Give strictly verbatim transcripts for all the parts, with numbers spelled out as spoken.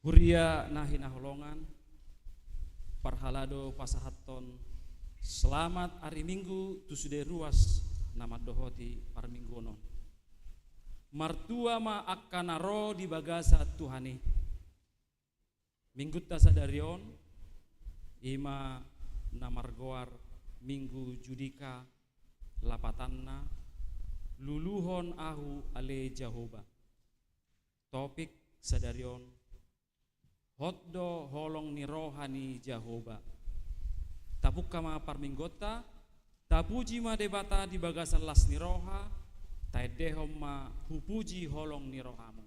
Huria na hinaholongan, parhalado pasahathon selamat ari Minggu tu sude ruas na mandohoti parmingguon on. Martua ma angka na ro di bagasan Tuhan i. Minggunta sadari on, i ma na margoar Minggu Judika, lapatanna, Luluhon Ahu Ale Jahowa. Topik sadari on, Hot do holong ni roha ni Jahowa. Tapungka ma parmingguonta, tapuji ma Debata di bagasan las ni roha, taendehon ma hupuji holong ni rohamu.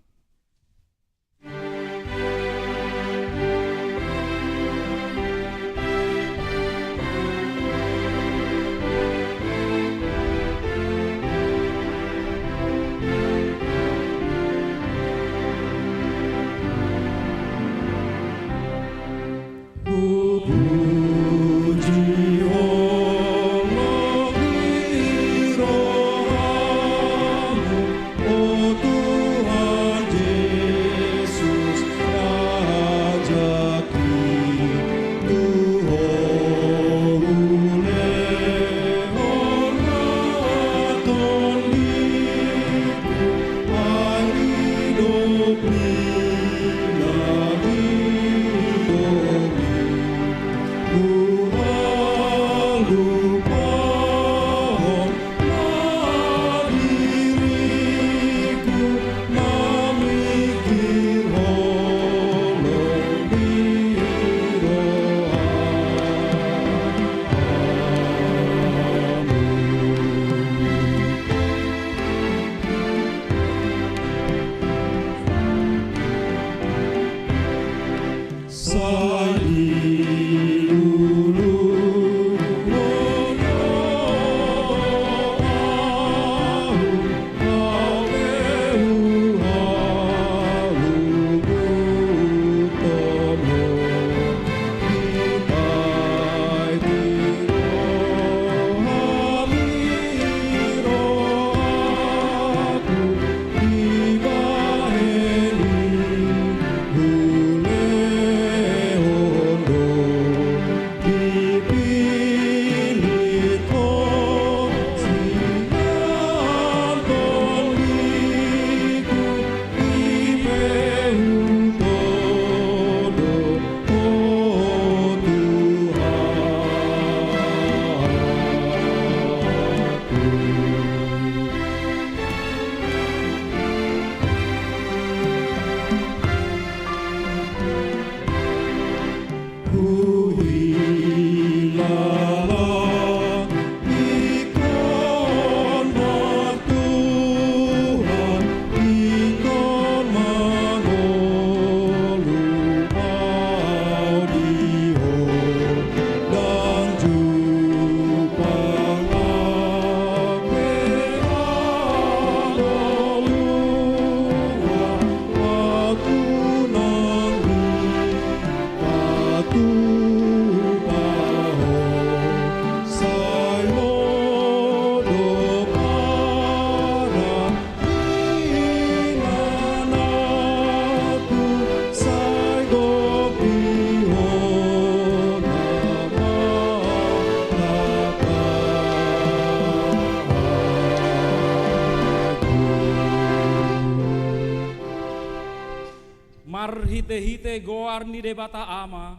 Marhitehite goar ni Debata Ama,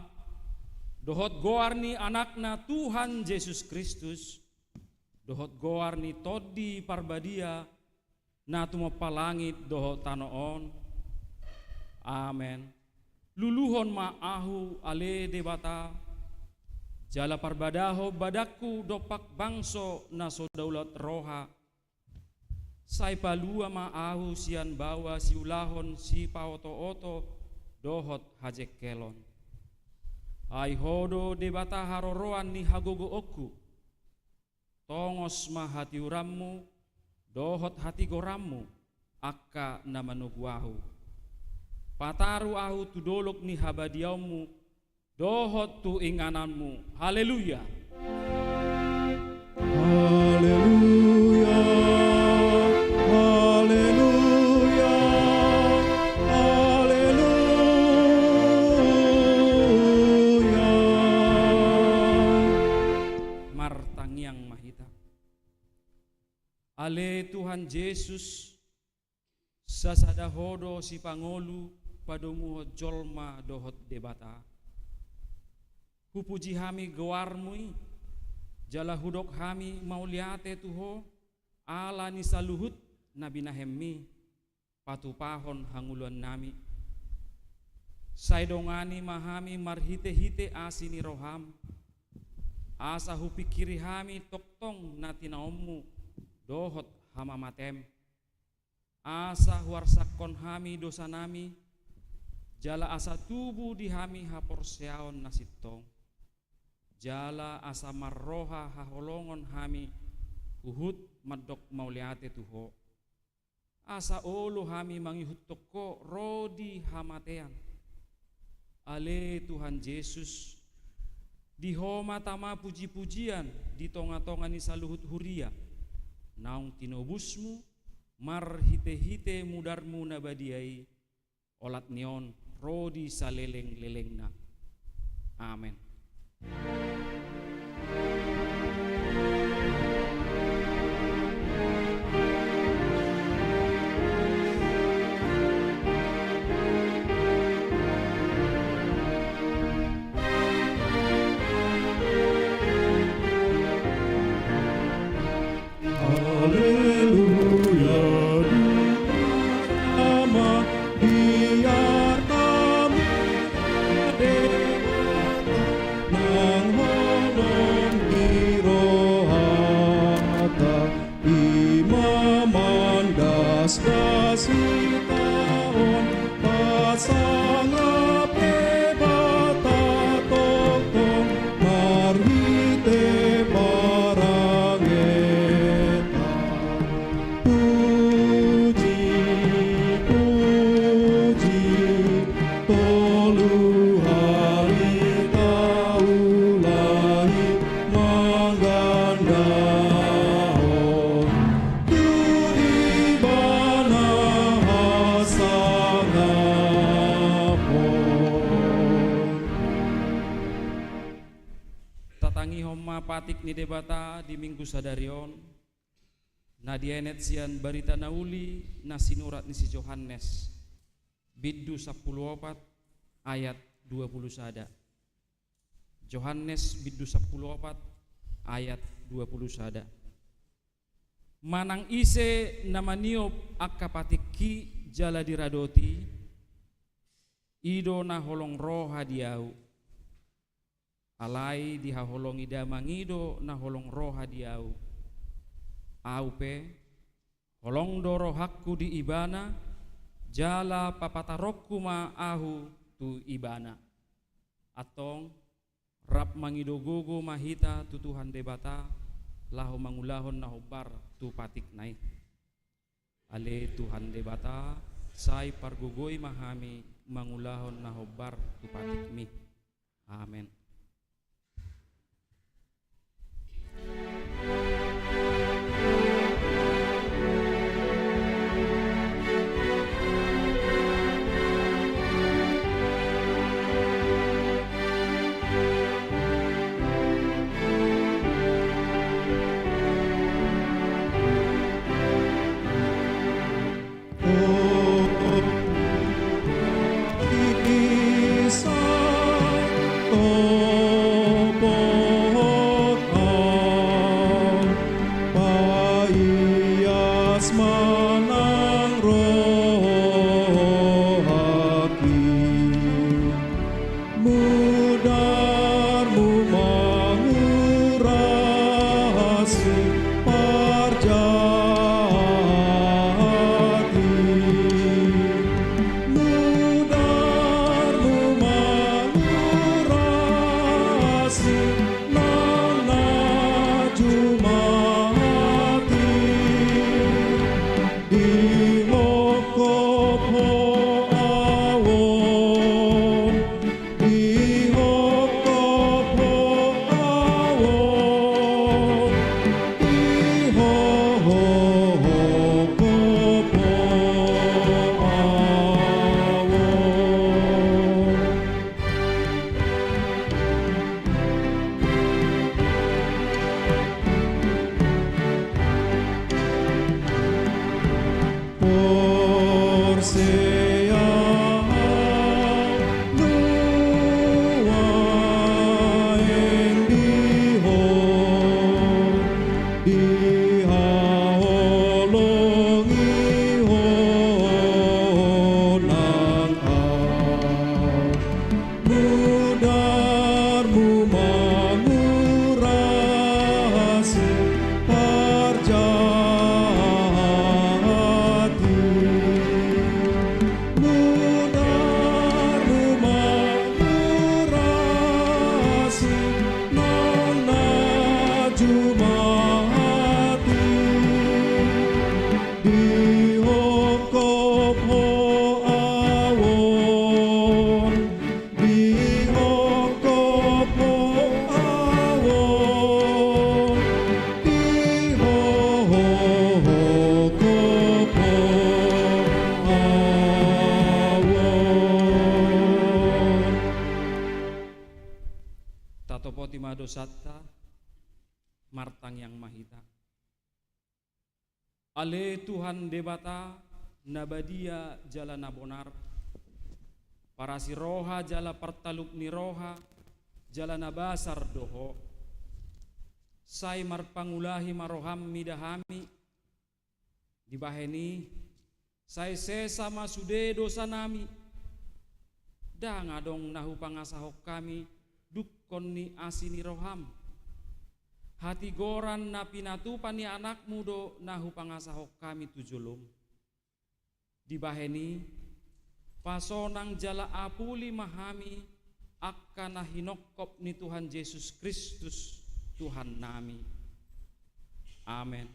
dohot goar ni Anakna Tuhan Jesus Kristus, dohot goar ni Tondi Parbadia, na tumompa langit dohot tano on. Amen. Luluhon ma ahu ale Debata, jala parbadahon badanku dompak bangso na so daulat roha. Sai palua ma ahu sian baoa siulahon sipaotooto dohot hajengkelon. Ai Ho do Debata haroroan ni hagogoonku. Tongos ma hatiuranmu dohot hatigoranmu, angka na manogu ahu. Pataru ahu tu dolok ni habadiaonmu dohot tu ingananmu. Haleluya. Haleluya, haleluya, haleluya. Tuhan Jesus, sasada Ho do sipangolu padomuhon jolma dohot Debata. Hupuji hami goarMu i, jala hudok hami mauliate tu Ho, ala ni saluhut na binahenMi patupahon hangoluannami. Sai dongani ma hami marhitehite asi ni rohaM, asa hupingkiri hami tongtong na tinaonMu dohot hamamateM. Asa huarsakhon hami dosanami, jala asa tubu di hami haporseaon na sintong. Jala asa marroha haholongon hami huhut mandok mauliate tu Ho. Asa olo hami mangihuthon Ho ro di hamatean. Ale Tuhan Jesus, di Ho ma tama pujipujian di tongatonga ni saluhut huria, naung tinobusMu marhitehite mudarMu na badia i, olat ni on ro di salelenglelengna. Amen. Haleluya, di Ama, di Ama, di Debata, nang holong di rohata, i ma mandasdas hita on, pasangap Debata tongtong marhite parangenta. Puji, puji, tolu hali taulahi manggandahon tu Ibana hasangapon. Tatangihon ma patik ni Debata di Minggu sadari on, na dienet sian Barita Na Uli na sinurat ni si Johannes, bindu sampulu opat, ayat dua pulu sada. Johannes bindu sampulu opat, ayat dua pulu sada. Manang ise na maniop angka patikki jala diradoti, i do na holong roha di Ahu. Alai dihaholongi Damang i do na holong roha di Ahu. Ahu pe, holong do rohangku di Ibana, jala papataronku ma Ahu tu Ibana. Antong, rap mangido gogo ma hita tu Tuhan Debata, laho mangulahon na hombar tu patikna i. Ale Tuhan Debata, sai pargogoi ma hami mangulahon na hombar tu patikmi. Amen. Porsea nuaeng di Ho, dihaholongi Ho nang ahu. Mudarmu mangurasi parjahat i. Mudarmu mangurasi nang na jumati. Dihongkop Ho ahu on. Dihongkop Ho ahu on, dihongkop Ho ahu on. Tatopoti ma dosanta, martangiang ma hita. Ale Tuhan Debata, na badia jala na bonar, parasi roha jala partalup ni roha, jala na basar do Ho. Sai marpangulahi ma roham mida hami, dibahen i, sai sesa ma sude dosanami. Ndang adong na hupangasahon hami dungkon ni asi ni roham. Hatigoran na pinatupa ni anakmu do na hupangasahon hami tu jolom. Dibahen i, pasonang jala apuli ma hami angka na hinongkop ni Tuhan Jesus Kristus, Tuhannami. Amen.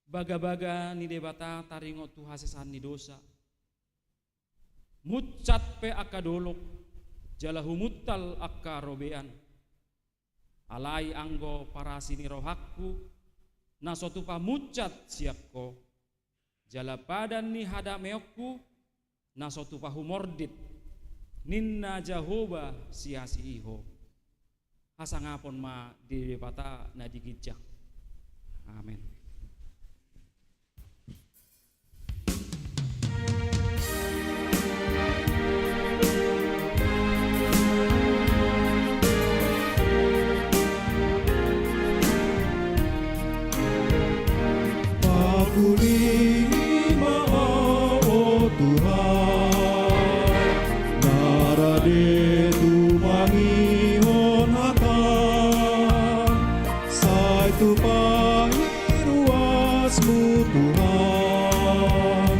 Bagabaga ni Debata taringot tu hasesaan ni dosa. Munsat pe angka dolok, jala humuntal angka robean. Alai anggo parasi ni rohangku, na so tupa munsat sian Ho, jala padan ni hadameonku, na so tupa humordit, ninna Jahowa siasi i Ho. Hasangapon ma di Debata na di ginjang. Amen. Papulingi ma ahu, o Tuhan, na rade tumangihon hataM, sai tupahi ruasMu, Tuhan,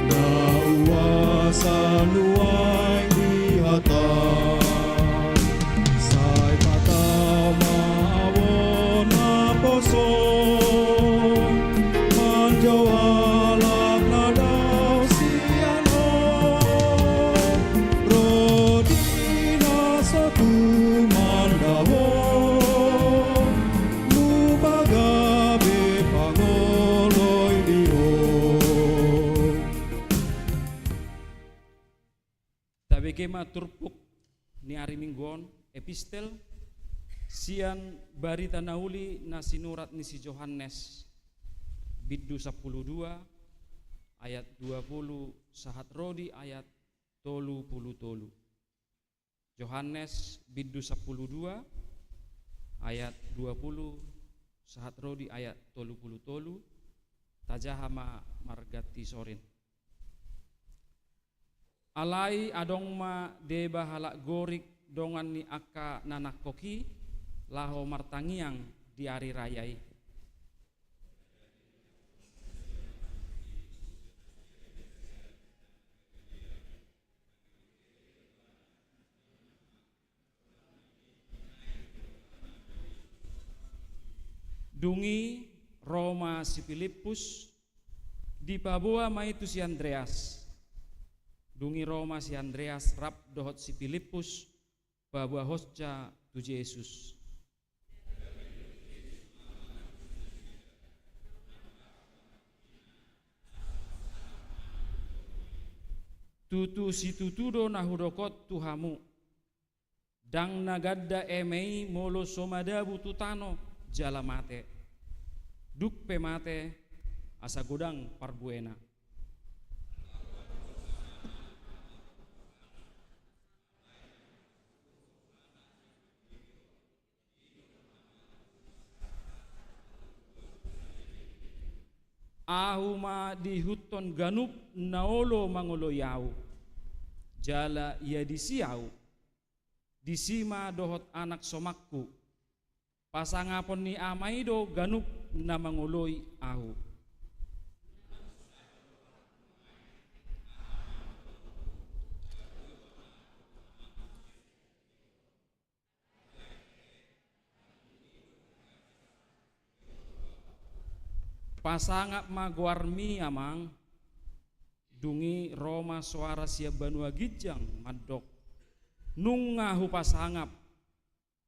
na huasa nuaeng di hataM. Sai patama ahu on naposo, manjou halak na dao sian Ho, ro di na so tumanda Ho, mupagabe pangoloi di Ho. Tabege ma turpuk ni ari Minggu on, epistel sian Barita na Uli na sinurat ni si Johannes, bindu sampulu dua, ayat dua pulu sahat ro di ayat tolu pulu tolu. Johannes bindu sampulu dua, ayat dua pulu sahat ro di ayat tolu pulu tolu. Tajaha ma marganti sorin. Alai adong ma deba halak Gorik dongan ni angka na nangkok i, laho martangiang di ari raya i. Dung i ro ma si Pilippus, dipaboa ma i tu si Andreas. Dung i ro ma si Andreas rap dohot si Pilippus, paboahonsa tu Jesus. Tutu situtu do na hudok on tu hamu. Ndang na ganda eme i molo so madabu tu tano jala mate. Dung pe mate, asa godang parbuena. Ahu ma diihuthon ganup na olo mangoloi ahu. Jala ia disi ahu, disi ma dohot anak somangku. Pasangapon ni Ama i do ganup na mangoloi ahu. Pasangap ma goarmi, Amang. Dung i ro ma soara sian banua ginjang mandok: Nunga hupasangap,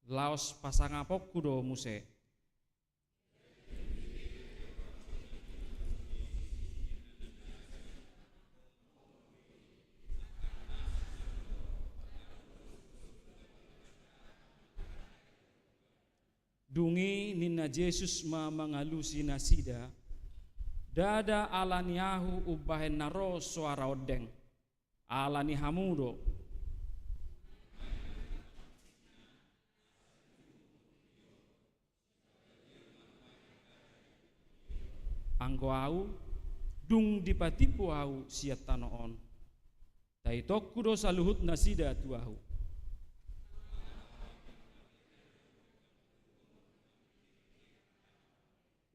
laos pasangaponku do muse. Dung i ninna Jesus ma mangalusi nasida: Ndada ala ni ahu umbahen na ro soara ondeng, ala ni hamu do. Anggo ahu, dung dipatimbo ahu sian tano on, taitonku do saluhut nasida tu ahu.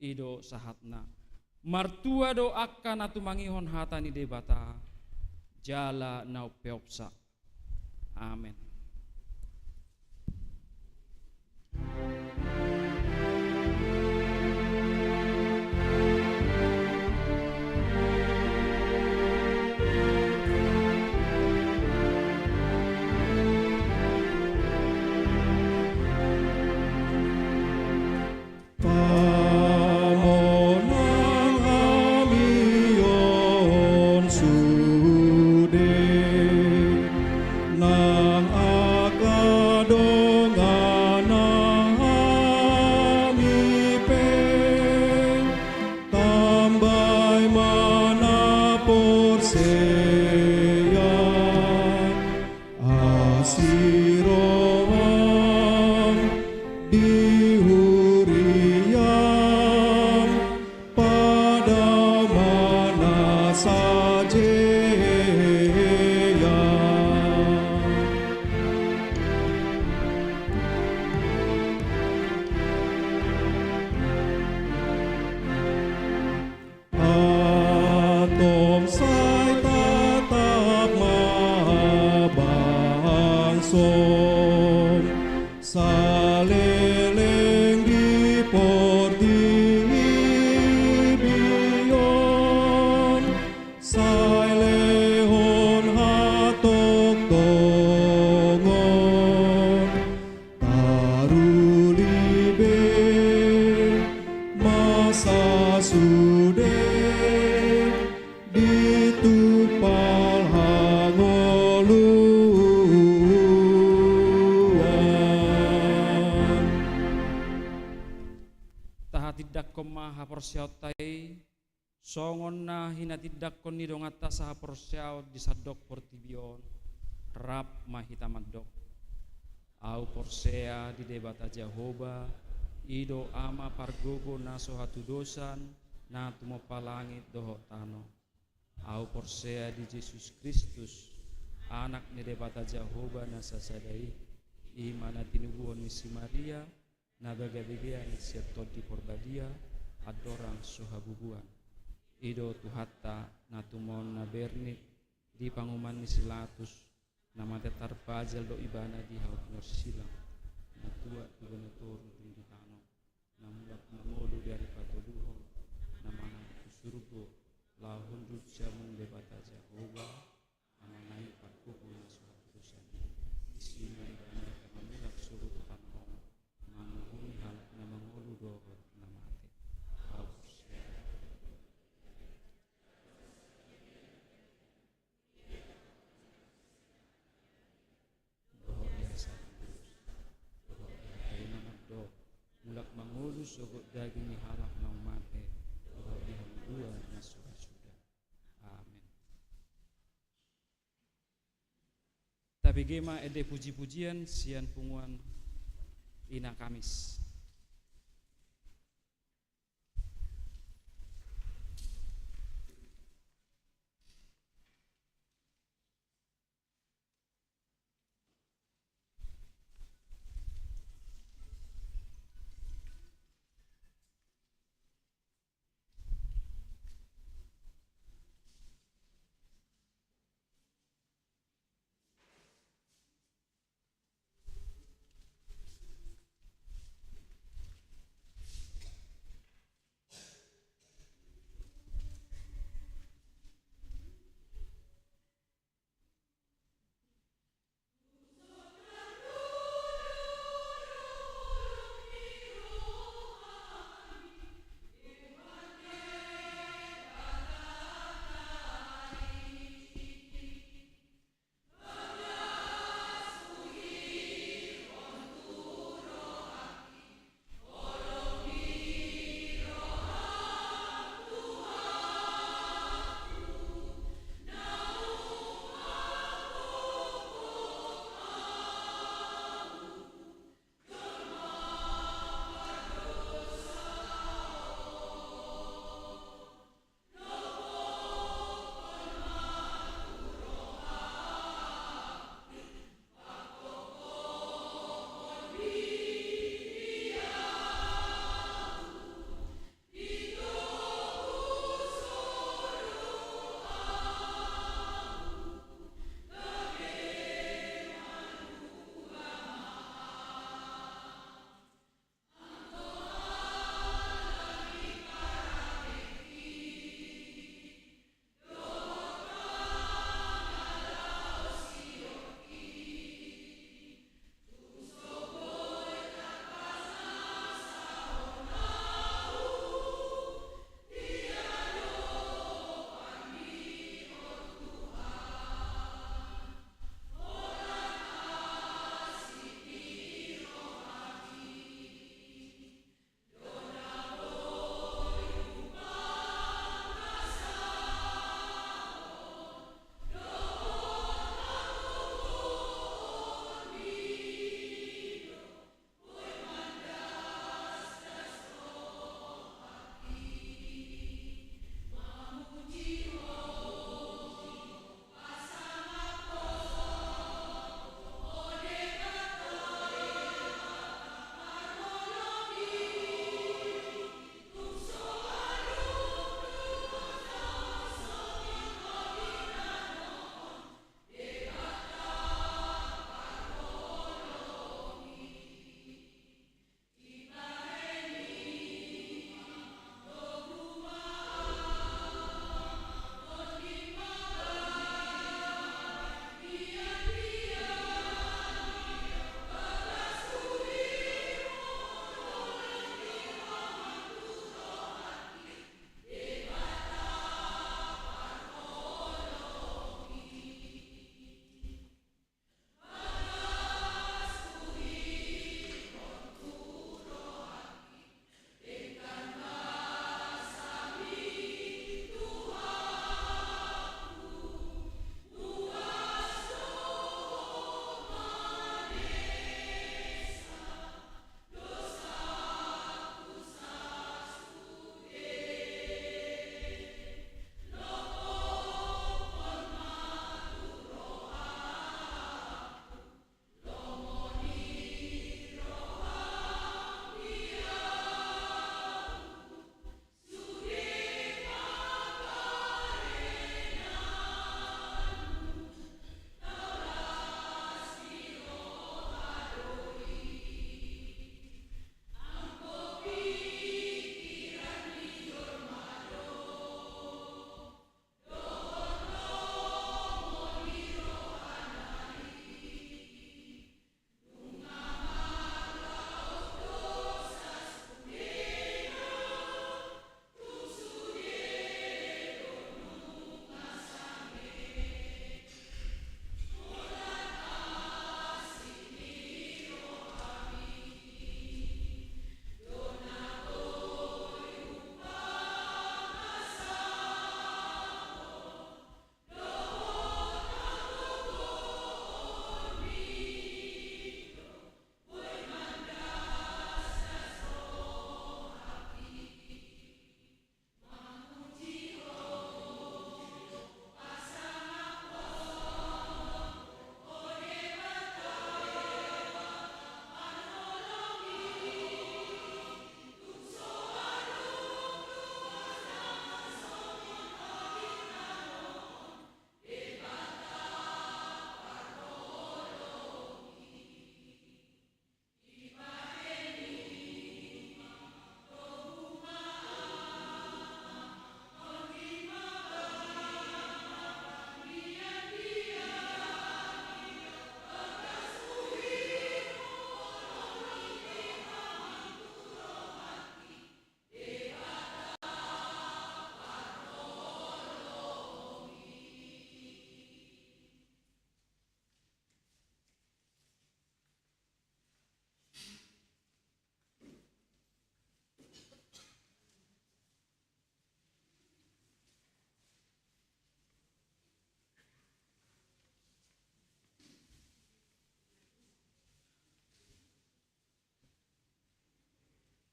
I do sahatna. Martua do angka na tumangihon hata ni Debata jala na umpeopsa. Amen. Pamonang hami on sude, nang angka dongan hami pe, tambai ma na porsea. Asi roham di huriam, pada ma na sajea. Antong sai tatap ma bangsom saleleng di portibi on, sai lehon hatongtongon. Taruli be masa sude ditumpal hangoluan. Tahatindangkon ma haporseaonta i. Songon na hinatindangkon ni donganta sahaporseaon di sandok portibi on, rap ma hita mandok: Ahu porsea di Debata Jahowa, i do Ama pargogo na so hatudosan, na tumompa langit dohot tano. Ahu porsea di Jesus Kristus, Anak ni Debata Jahowa na sasada i, i ma na tinubuhon ni si Maria, na bagabegean sian Tondi Porbadia, andorang so habubuan. I do Tuhanta na tumon na bernit di panguhuman ni si Latus, na mate tarpajal do ibana di hau pinorsilang, na tuat ibana toru dung di tano, na mulak mangolu di ari patoluhon, na manaek tu surgo, laho hundul siamun Debata Jahowa, Amana i pargogo na so hatudosan i. Disi ma ibana akan mamulak sogot tu tano on, manguhumi halak na mangolu dohot na mate. Ahu porsea. Dohot di hasahatan, dohot di hata i na mandok: Mulak mangolu sogot daging ni halak na mate, dohot di hangoluan na so hasuda. Amen. Tabege ma ende puji-pujian sian punguan Ina Kamis.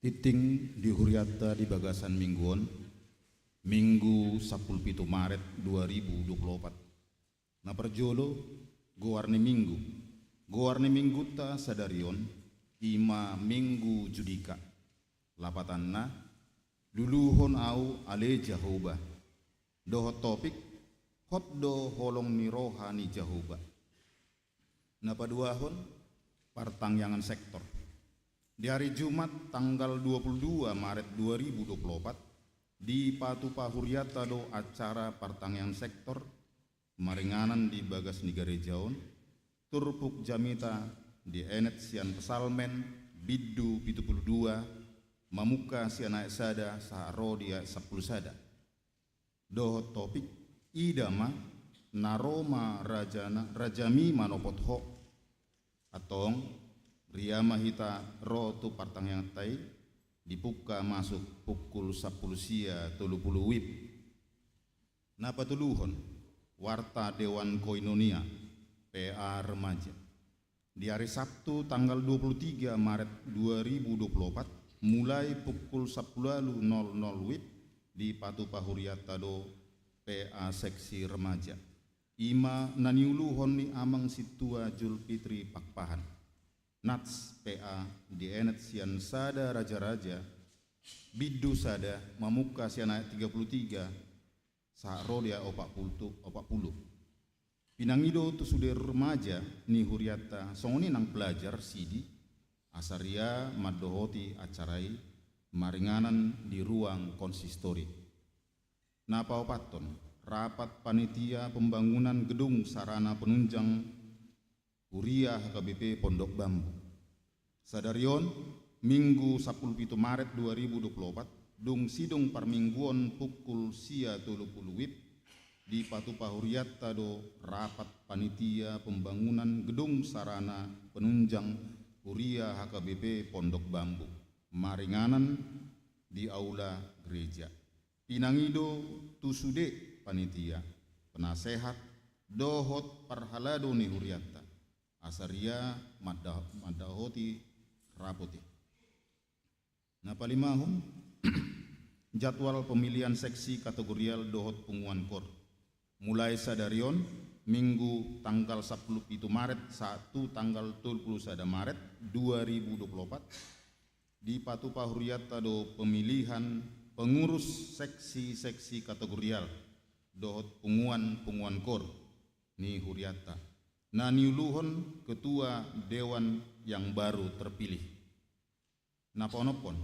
Tingting di hurianta di bagasan minggu on, Minggu sampulu pitu Maret dua ribu dua pulu opat. Na parjolo, goar ni minggu. Goar ni minggunta sadari on, i ma Minggu Judika. Lapatanna, luluhon ahu ale Jahowa. Dohot topik, hot do holong ni roha ni Jahowa. Na paduahon, partangiangan sektor. Di ari Jumat tanggal dua pulu dua Maret dua ribu dua pulu opat, dipatupa hurianta do acara partangiangan sektor, maringanan di bagas ni gareja on, turpuk jamita dienet sian Psalmen, bindu pitu pulu dua, mamungka sian ayat sada sahat ro di ayat sampulu sada. Dohot topik, ida ma, na ro ma rajana, rajami manopot ho. Antong, ria ma hita ro tu partangianganta i, dipungka masuk pukul sampulu sia tolu pulu wib. Na patoluhon, warta Dewan Koinonia, P A Remaja. Di ari Sabtu tanggal dua pulu tiga Maret dua ribu dua pulu opat, mulai pukul sampulu ualu nol nol wib, dipatupa hurianta do P A Seksi Remaja. I ma na niuluhon ni Amang Sintua Julfitri Pakpahan. Nats P A dienet sian sada raja-raja, bindu sada mamungka sian ayat tiga pulu tiga, sahat ro di ayat opat pulu, opat pulu. Pinangido tu sude remaja ni hurianta songon i nang pelajar sidi, asa ria mandohoti acara i maringanan di ruang konsistori. Na paopathon, rapat panitia pembangunan gedung sarana penunjang Huria H K B P Pondok Bambu. Sadari on, Minggu sampulu pitu Maret dua ribu dua pulu opat, dung sidung parmingguon pukul sia tolu pulu wib, dipatupa hurianta do rapat panitia pembangunan gedung sarana penunjang Huria H K B P Pondok Bambu, maringanan di aula gereja. Pinangido tu sude panitia, penasehat, dohot parhalado ni hurianta, asa ria manda-, mandohoti rapot i. Na palimahon, jadwal pemilihan seksi kategorial dohot punguan kor. Mulai sadari on, Minggu tanggal sampulu pitu Maret sahat tu tanggal tolu pulu sada Maret dua ribu dua pulu opat, dipatupa hurianta do pemilihan pengurus seksi-seksi kategorial dohot punguan-punguan kor ni hurianta, na niuluhon ketua dewan yang baru terpilih. Na paonomhon,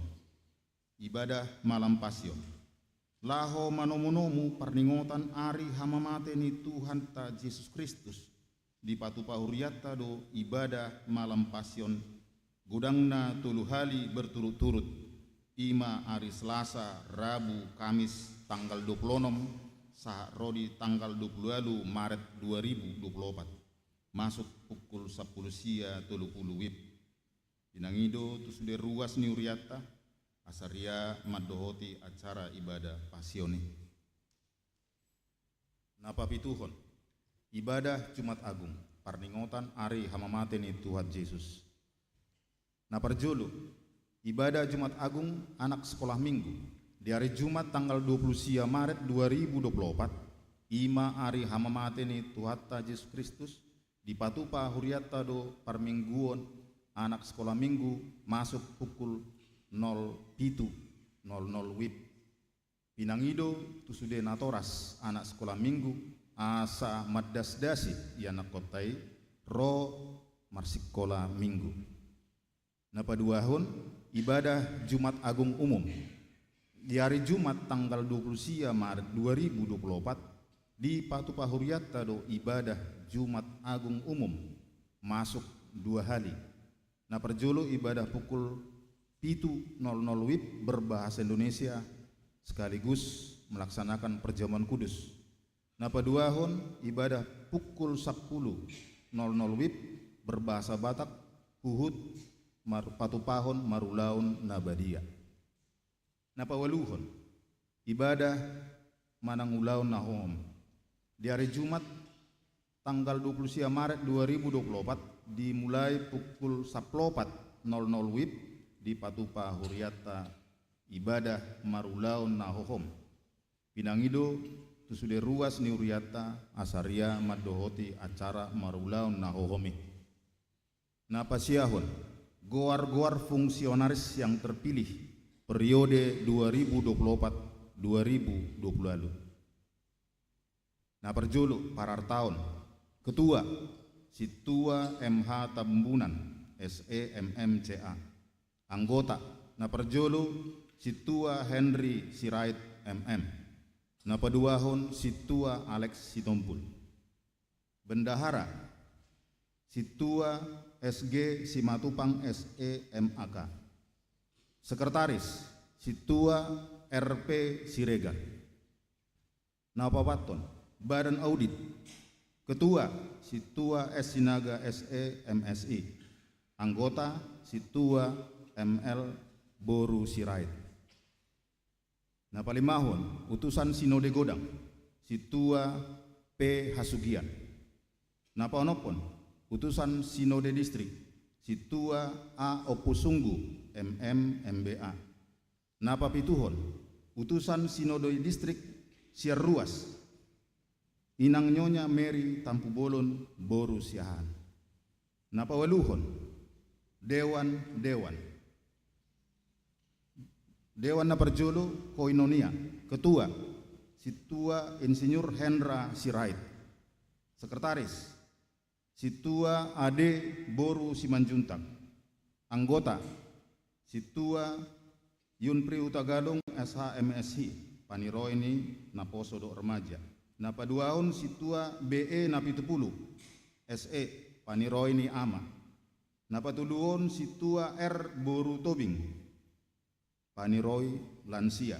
ibadah malam Pasion. Laho manomu-nomu parningotan ari hamamate ni Tuhanta Jesus Kristus, dipatupa hurianta do ibadah malam Pasion, godangna tolu hali berturut-turut, i ma ari Selasa, Rabu, Kamis, tanggal dua pulu onom sahat ro di tanggal dua pulu ualu Maret dua ribu dua pulu opat, masuk pukul sampulu sia tolu pulu wib. Pinangido tu sude ruas ni hurianta, asa ria mandohoti acara ibadah Pasion i. Na papituhon, ibadah Jumat Agung, parningotan ari hamamate ni Tuhan Jesus. Na parjolo, ibadah Jumat Agung anak sekolah Minggu, di ari Jumat tanggal dua pulu sia Maret dua ribu dua pulu opat, i ma ari hamamate ni Tuhanta Jesus Kristus, dipatupa hurianta do parmingguon anak sekolah Minggu masuk pukul nol pitu nol nol wib. Pinangido tu sude natoras anak sekolah Minggu, asa mandasdasi ianakkonta i ro marsikola Minggu. Na paduahon, ibadah Jumat Agung Umum. Di ari Jumat tanggal dua pulu sia Maret dua ribu dua pulu opat, dipatupa hurianta do ibadah Jumat Agung Umum, masuk dua hali. Na parjolo ibadah pukul pitu nol nol wib berbahasa Indonesia, sekaligus melaksanakan perjamuan kudus. Na paduahon ibadah pukul sampulu nol nol wib berbahasa Batak, huhut mar-, patupahon marulaon na badia. Na paualuhon, ibadah manang ulaon na hohom. Di ari Jumat, tanggal dua pulu sia Maret dua ribu dua pulu opat, dimulai pukul sampulu opat nol nol wib, dipatupa hurianta ibadah marulaon na hohom. Pinangido tu sude ruas ni hurianta asa ria mandohoti acara marulaon na hohom i. Na pasiahon, goar-goar fungsionaris yang terpilih periode dua ribu dua puluh empat dua ribu dua puluh lima. Na parjolo, parartaon. Ketua, Sintua M H Tambunan, S E M M C A. Anggota, na parjolo, Sintua Henry Sirait M M. Na paduahon, Sintua Alex Sitompul. Bendahara, Sintua S G Simatupang, S E M A K. Sekretaris, Sintua R P Siregar. Na paopathon, Badan Audit. Ketua, Sintua S Sinaga, S E M S I. Anggota, Sintua M L boru Sirait. Na palimahon, Utusan Sinode Godang, Sintua P Hasugian. Na paonomhon, Utusan Sinode Distrik, Sintua A Ompu Sunggu, M M, M B A. Na papituhon, Utusan Sinode Distrik sian Ruas, Inang Nyonya Mary Tampubolon boru Siahaan. Na paualuhon, Dewan-dewan. Dewan na parjolo, Koinonia. Ketua, Sintua Insinyur Hendra Sirait. Sekretaris, Sintua Ade boru Simanjuntak. Anggota, Sintua Yunpri Hutagalung, S H, M Si, paniroi ni naposo dohot remaja. Na paduahon, Sintua B E Napitupulu, S E, paniroi ni ama. Na patoluhon, Sintua R boru Tobing, paniroi lansia.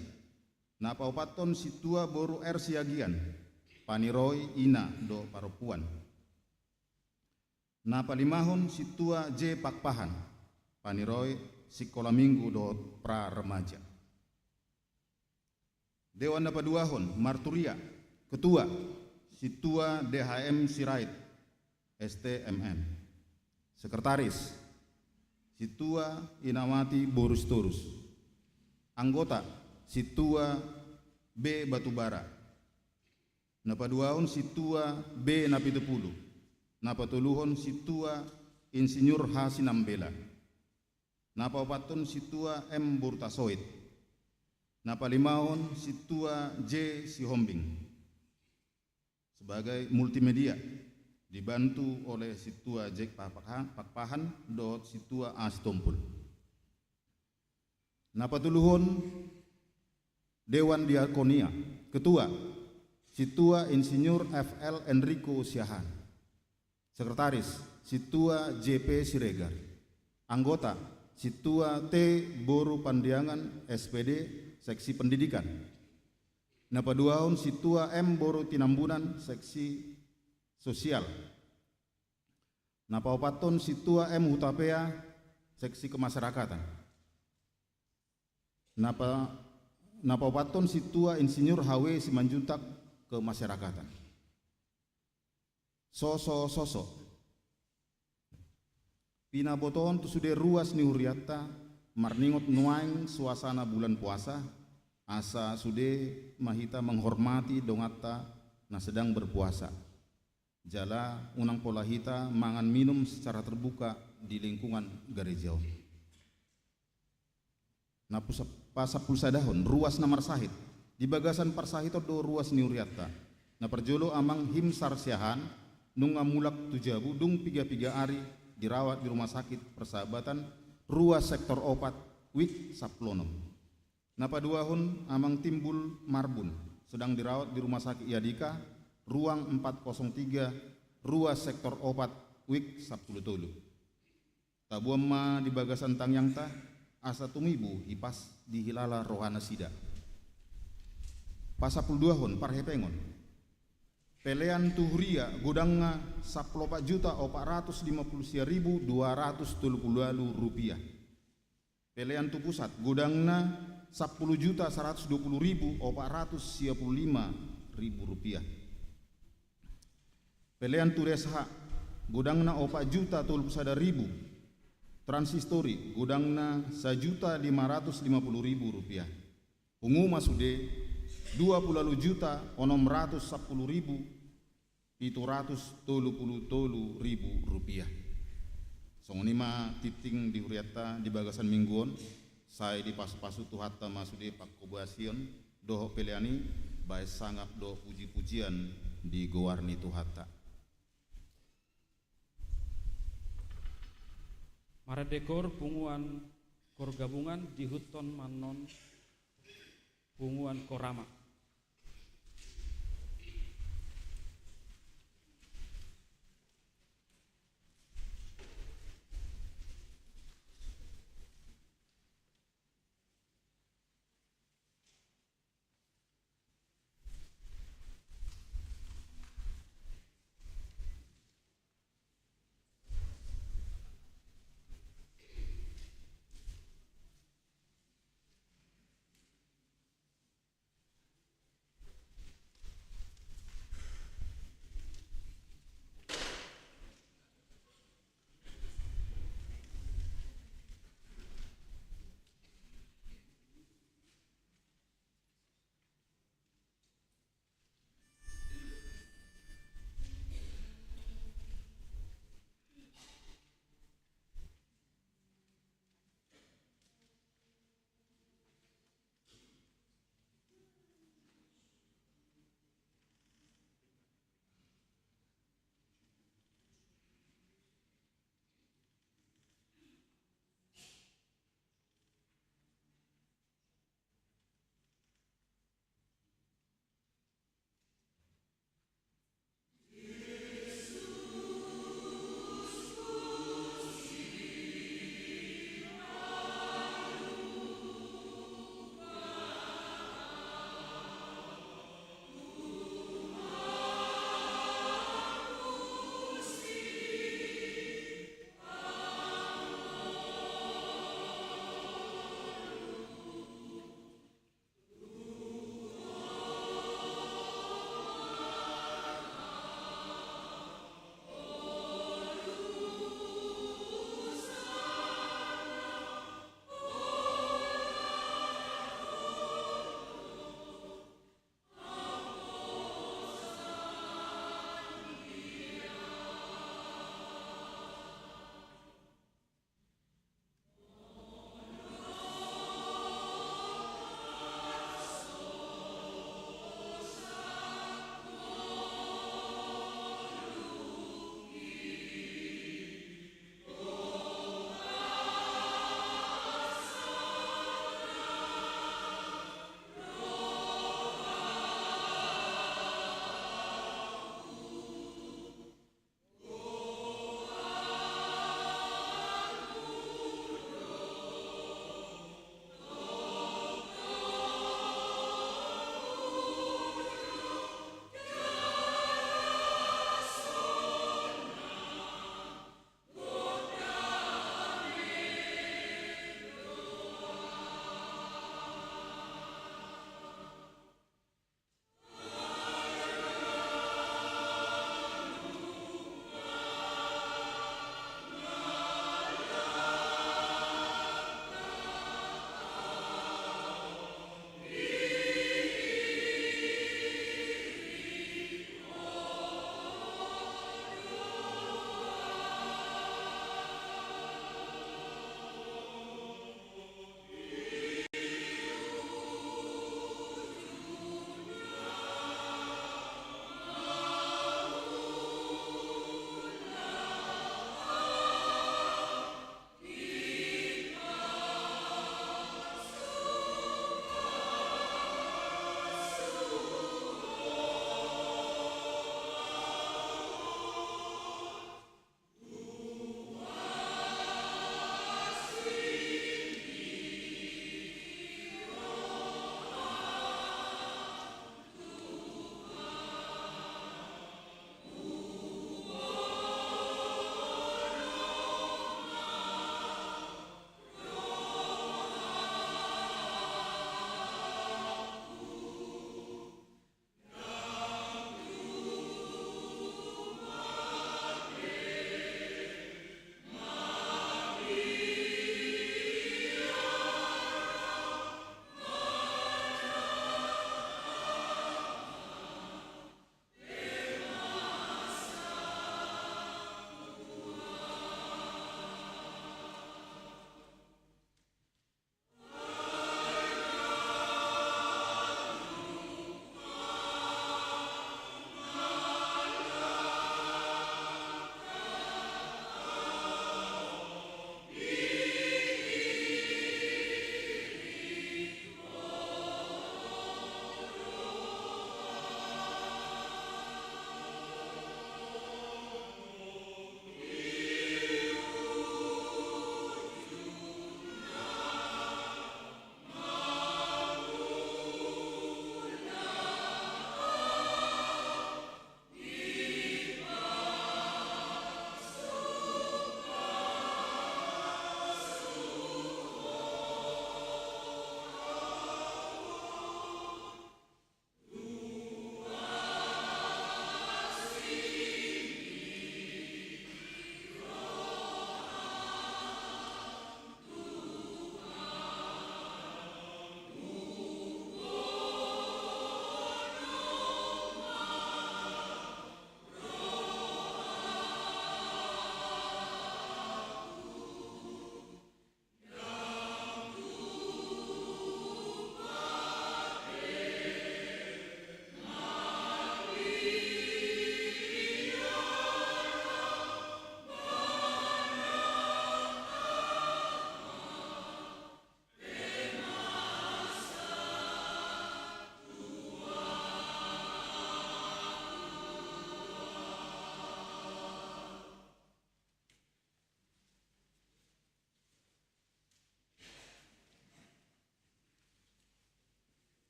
Na paopathon, Sintua boru R Siagian, paniroi ina dohot parompuan. Na palimahon, Sintua J Pakpahan, paniroi sikola minggu dohot pra remaja. Dewan na paduahon, marturia. Ketua, Sintua D H M Sirait, S T M M. Sekretaris, Sintua Inawati boru Sitorus. Anggota, Sintua B Batubara. Na paduahon, Sintua B Napitupulu. Na patoluhon, Sintua Insinyur H Sinambela. Na paopathon, Sintua M boru Tasoit. Na palimahon, Sintua J Sihombing. Sebagai multimedia, dibantu oleh Sintua J Pakpahan, Pakpahan dohot Sintua A Sitompul. Na patoluhon, Dewan Diakonia. Ketua, Sintua Insinyur F L Enrico Siahaan. Sekretaris, Sintua J P Siregar. Anggota, Sintua T boru Pandiangan, S P D, Seksi Pendidikan. Na paduahon, Sintua M boru Tinambunan, Seksi Sosial. Na paopathon, Sintua M Hutapea, Seksi Kemasyarakatan. Na pa-, na paopathon, Sintua Insinyur H W Simanjuntak, Kemasyarakatan. Sosososo. Pinabotohon tu sude ruas ni hurianta, marningot nuaeng suasana bulan puasa, asa sude ma hita menghormati donganta na sedang berpuasa. Jala unang pola hita mangan minum secara terbuka di lingkungan gareja on. Na pusa-, pasampulusadahon, ruas na marsahit. Di bagasan parsahiton do ruas ni hurianta. Na parjolo, Amang Himsar Siahaan, nunga mulak tu jabu, dung piga-piga ari dirawat di Rumah Sakit Persahabatan, ruas sektor opat, wik sampulu onom. Na paduahon, Amang Timbul Marbun, sedang dirawat di Rumah Sakit Yadika, ruang empat kosong tiga, ruas sektor opat, wik sampulu tolu. Taboan ma di bagasan tangiangta, asa tumibu hipas dihilala rohanasida. Pasampuluduahon, parhepengon. Pelean tu huria, godangna sampulu opat juta opat ratus lima pulu sia ribu dua ratus tolu pulu ualu rupiah. Pelean tu pusat, godangna sampulu juta saratus dua pulu ribu opat ratus sia pulu lima ribu rupiah. Pelean tu D S H, godangna opat juta tolu pulu sada ribu Transistori, godangna sajuta lima ratus lima puluh ribu rupiah. Pungu ma sude dua puluh ualu juta onom ratus sampulu ribu pitu ratus tolu pulu tolu ribu rupiah. Songon i ma tingting di hurianta di bagasan minggu on, sai dipasupasu Tuhanta ma sude pangkobasion dohot pelean i, bahen sangap dohot pujipujian di goar ni Tuhanta. Marende kor punguan kor gabungan, diihuthon ma annon punguan kor ama.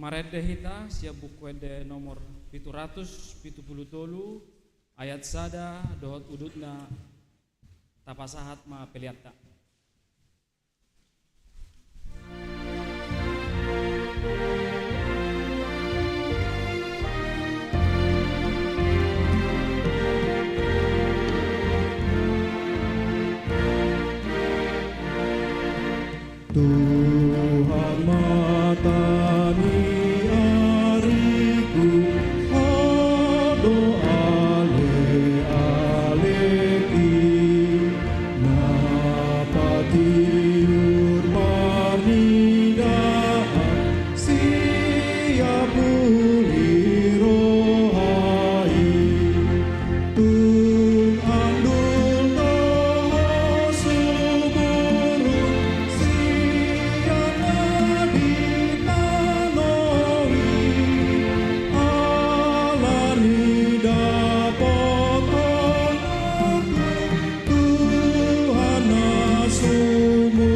Marende hita sian Buku Ende nomor pitu ratus pitu pulu tolu, ayat sada dohot udutna. Tapasahat ma peleanta. Tuhan, mata ni ariku, Ho do alealeki, na patiur parnidaan sian pudi roha i. Tung andul do Ho sumurung sian na di tano i, ala ni dapotonku Tuhan na sumurung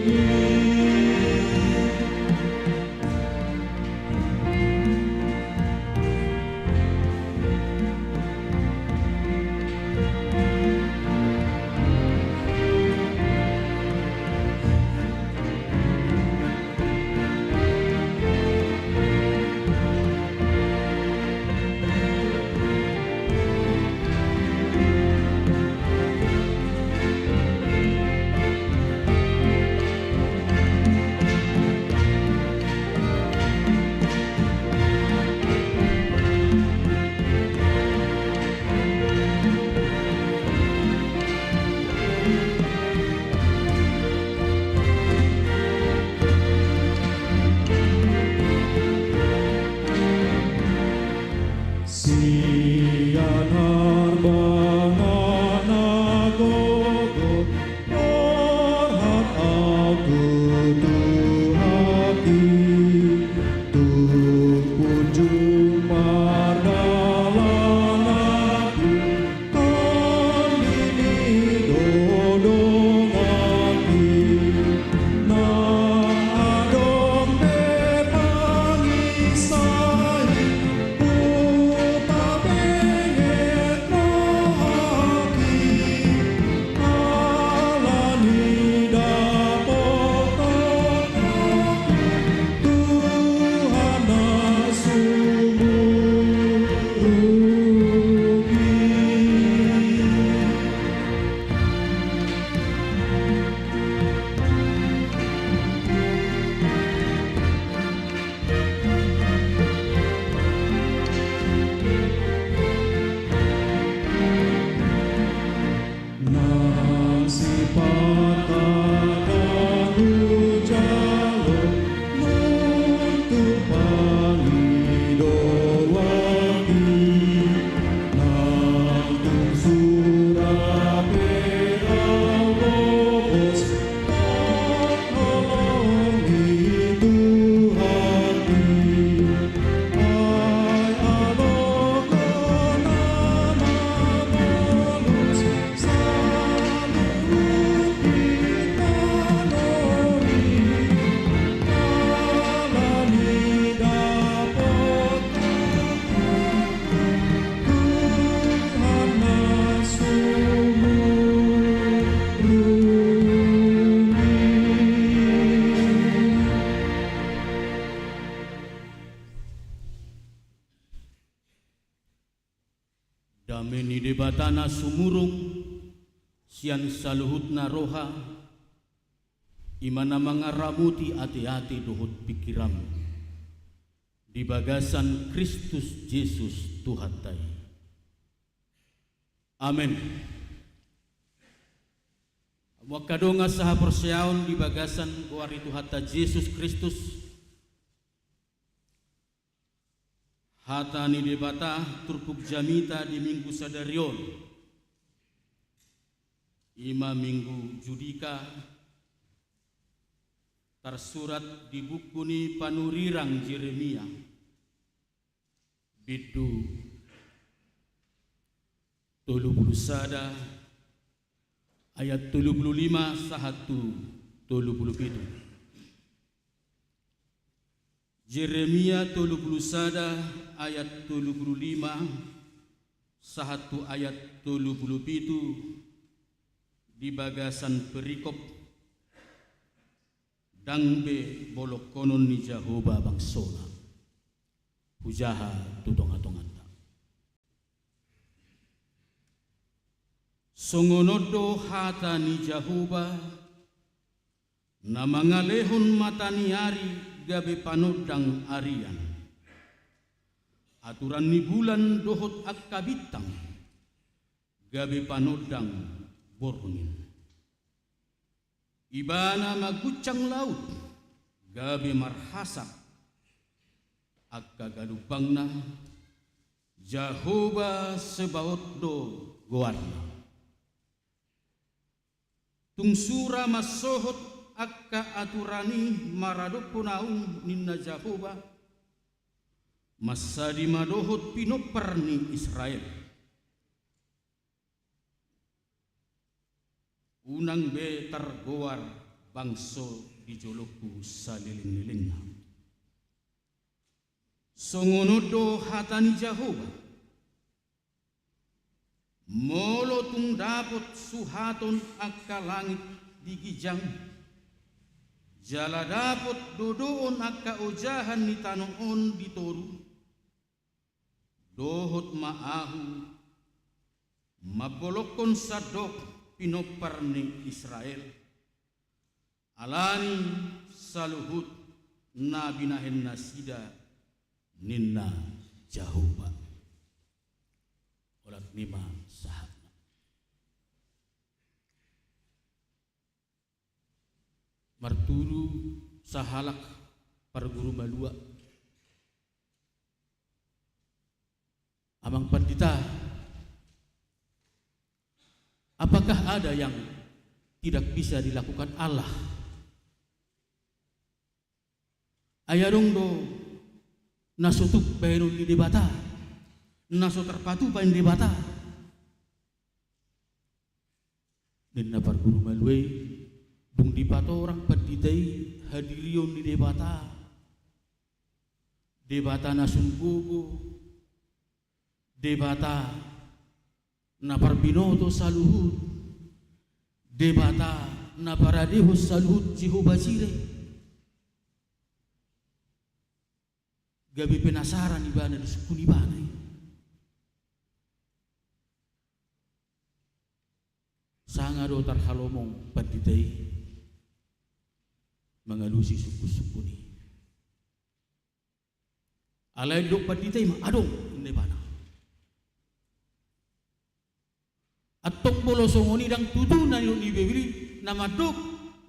i. Sian harbana na gogo, borhat ahu tu Tuhan i, tung punjung pardalan ahu, Tondimu do donganki, na adong pe pangisai, hupabenget rohangki, ala ni dapotonku Tuhan na sumurung i. Nang sipata na hujalo, nuntu pangidoanki, nang tung sura pe ahu lobos, holongi Tuhanki. Dame ni Debata na sumurung sian saluhutna roha, i ma na mangaramoti ateate dohot pingkiranmu di bagasan Kristus Jesus Tuhanta i. Amen. Hamu angka dongan sahaporseaon di bagasan goar ni Tuhanta Jesus Kristus, hata ni Debata turpuk jamita di Minggu sadari on, i ma Minggu Judika, tarsurat di buku ni panurirang Jeremia, bindu tolu pulu sada, ayat tolu pulu lima sahat tu tolu pulu pitu. Jeremia tolu pulu sada ayat tolu pulu lima sahat tu ayat tolu pulu pitu di bagasan perikop. Ndang be bolongkonon ni Jahowa bangsona, hujaha tu tongatonganta. Songon on do hata ni Jahowa, na mangalehon mata ni ari gabe panondang arian, aturan ni bulan dohot angka bintang gabe panondang borngin. Ibana maguncang laut, gabe marhasak angka galumbangna. Jahowa Sebaot do goarna. Tung sura mansohot angka aturan i maradophon ahu, ninna Jahowa, mansadi ma dohot pinompar ni Israel. Unang be targoar bangso di jolongku salelenglelengna. Songon on do hata ni Jahowa. Molo tung dapot suhaton angka langit di ginjang, jala dapot dodoon angka ojahan ni tano on di toru, dohot ma ahu mambolongkon sandok pinompar ni Israel, alani saluhut na binahen nasida, ninna Jahowa. Olat ni ma sahatna. Martudu sahalak parguru malua. Amang pandita, apakah ada yang tidak bisa dilakukan Allah? Ai adong do na so tuk bahenon ni Debata, na so tarpatupa ni Debata. Ninna parguru malua i, dung dipatorang pandita i hadirion ni Debata, Debata na sun gogo, Debata na parbinoto saluhut, Debata na paradehon saluhut, Jahowa Jire. Gabe penasaran ibana disungkun ibana i. Sanga do tarhalomong pandita i mangalusi sungkunsungkun i. Alai didok pandita i ma, adong, ninna ibana. Antong molo songon i ndang tutu na nidok ni Bibel i, na mandok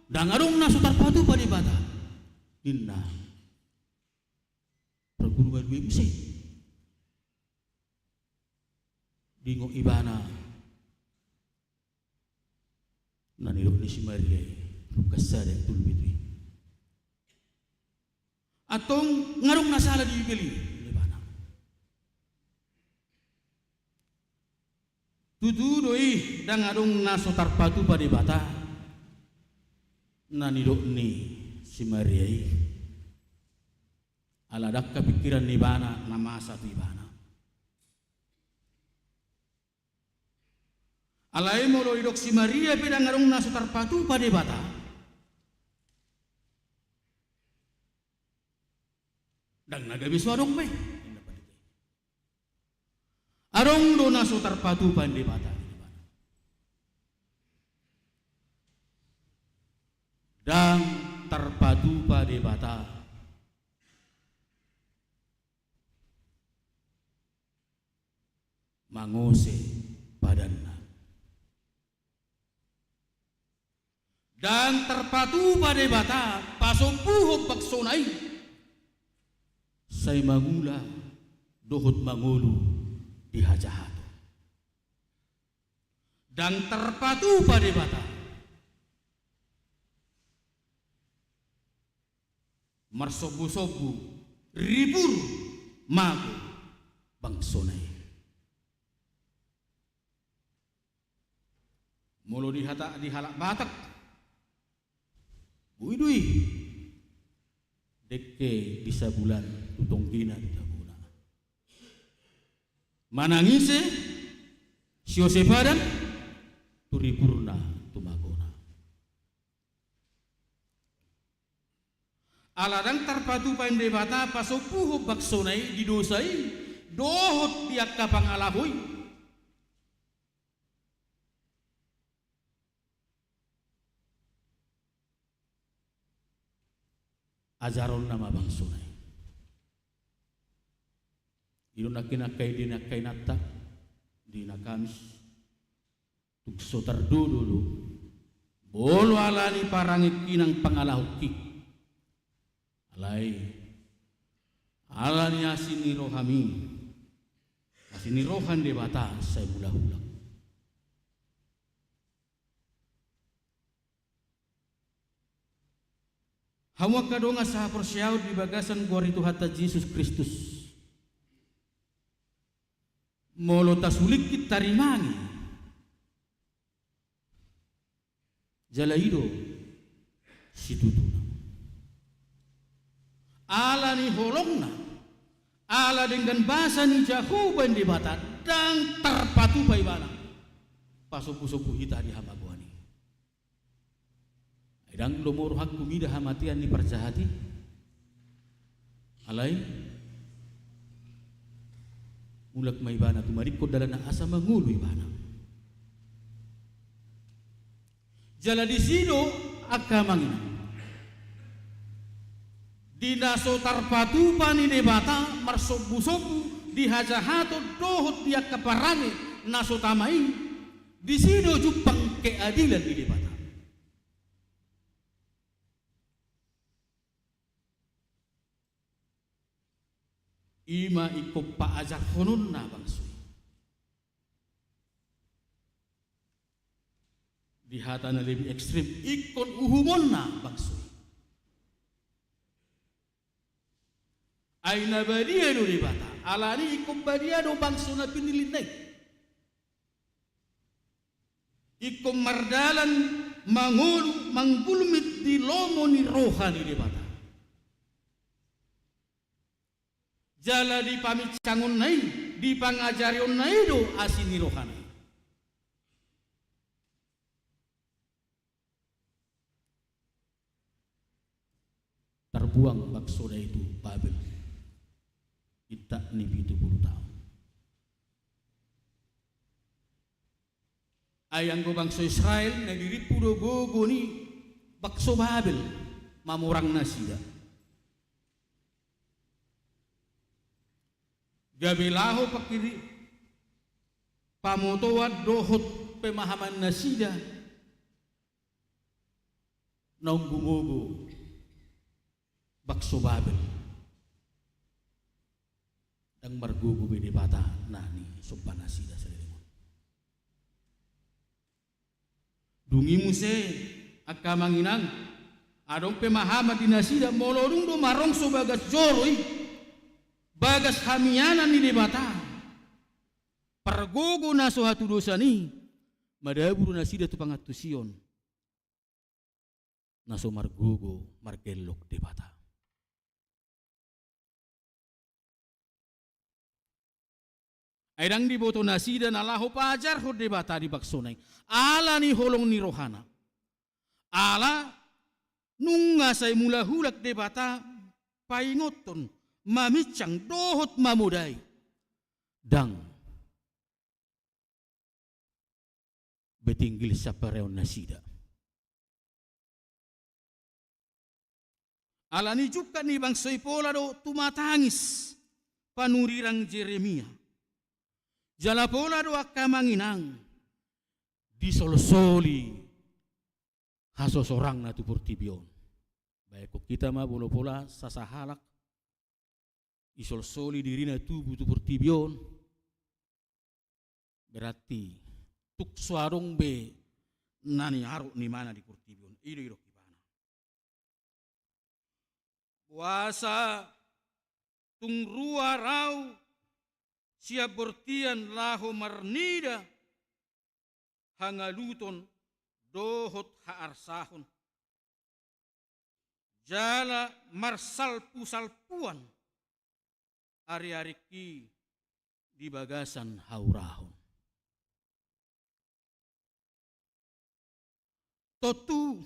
ndang adong na so tarpatupa Debata, ninna parguru malua i muse. Diingot ibana na nidok ni si Maria i, Lukas sada ayat tolu pulu pitu i. Antong nga adong na sala di Bibel i, ninna ibana. Tutu do i, ndang adong na so tarpatupa Debata, na nidok ni si Maria i. Ala ndang hapingkiran ni ibana na masa tu ibana. Alai molo didok si Maria pe ndang adong na so tarpatupa Debata, ndang na gabe so adong be. Adong do na so tarpatupa Debata. Ndang tarpatupa Debata mangose padanna. Ndang tarpatupa Debata pasombuhon bangsona i, sai mangula dohot mangolu di hajahaton. Ndang tarpatupa Debata marsombusombu, ribur, mago bangsona i. Molo di hata, di halak Batak, boi do i dengke di sabulan tu tonggina di tabona. Manang ise, siose padan, tu ripurna tumagona. Ala ndang tarpatupa ni Debata pasombuhon bangsona i di dosa i, dohot di angka pangalaho i. Ajaronna ma bangsona i. I do nangkin angka ende ni angka inanta di na Kamis. Tung so tardodo do, molo ala ni parangengki nang pangalahongki, alai ala ni asi ni rohami, asi ni roha ni Debata sai mulak-mulak. Hamu angka dongan sahaporseaon di bagasan goar ni Tuhanta Jesus Kristus, molo tasulingkit tarimangi, jala i do situtuna. Ala ni holongna, ala denggan basa ni Jahowa ni Debata, ndang tarpatupa ibana pasombu-sombu hita di hamagoan i. Ai ndang lomo rohangku mida hamatean ni parjahat i. Alai mulak ma ibana, tumadingkon dalanna asa mangolu ibana. Jala disi do angka amang inang, di na so tarpatupa ni Debata marsombu-sombu di hajahaton dohot di angka parange na so tama i, disi do jumpang keadilan ni Debata. I ma ingkon paajarhononna bangso i. Di hata na lebih ekstrim, ingkon uhumonna bangso i. Ai na badia do Debata, alani ingkon badia do bangso na pinillinna i. Ingkon mardalan mangolu manggulmit di lomo ni roha ni Debata. Jala di paminsangonna i, di pangajarionna i do asi ni rohana i. Tarbuang bangsoda i tu Babel, intak ni pitu pulu taon. Ai anggo bangso Israel na dirimpu do gogo ni bangso Babel mamorang nasida. Gabe laho pangkiri pamotoan dohot pemahaman nasida naung gumogo bangso Babel. Ndang margogo be Debata na nisomba nasida saleleng on. Dung i muse angka amang inang, adong pemahaman di nasida molo dung do marongso bagas joro i, bagas hamianan ni Debata, pargogo na so hatudosan i, madabu do nasida tu pangantusion na so margogo margellok Debata. Ai ndang diboto nasida na laho paajarhon Debata di bangsona i, ala ni holong ni rohana. Ala nunga sai mulak-ulak Debata paingothon, maminsang dohot mamodai. Ndang be tinggil sampareon nasida. Alani jungkat ni bangso i pola do tumatangis panurirang Jeremia. Jala pola do angka amang inang disolsoli hasosorangna tu portibi on. Baen hita ma molo pola sasahalak isolsoli dirina tubu tu portibi on, berarti tung so adong be na niarop ni imana di portibi on. I do didok ibana. Boasa tung ruar ahu sian bortian laho marnida hangaluton dohot haarsahon. jala marsalpusalpuan ariaringki di bagasan haurahon. Tontu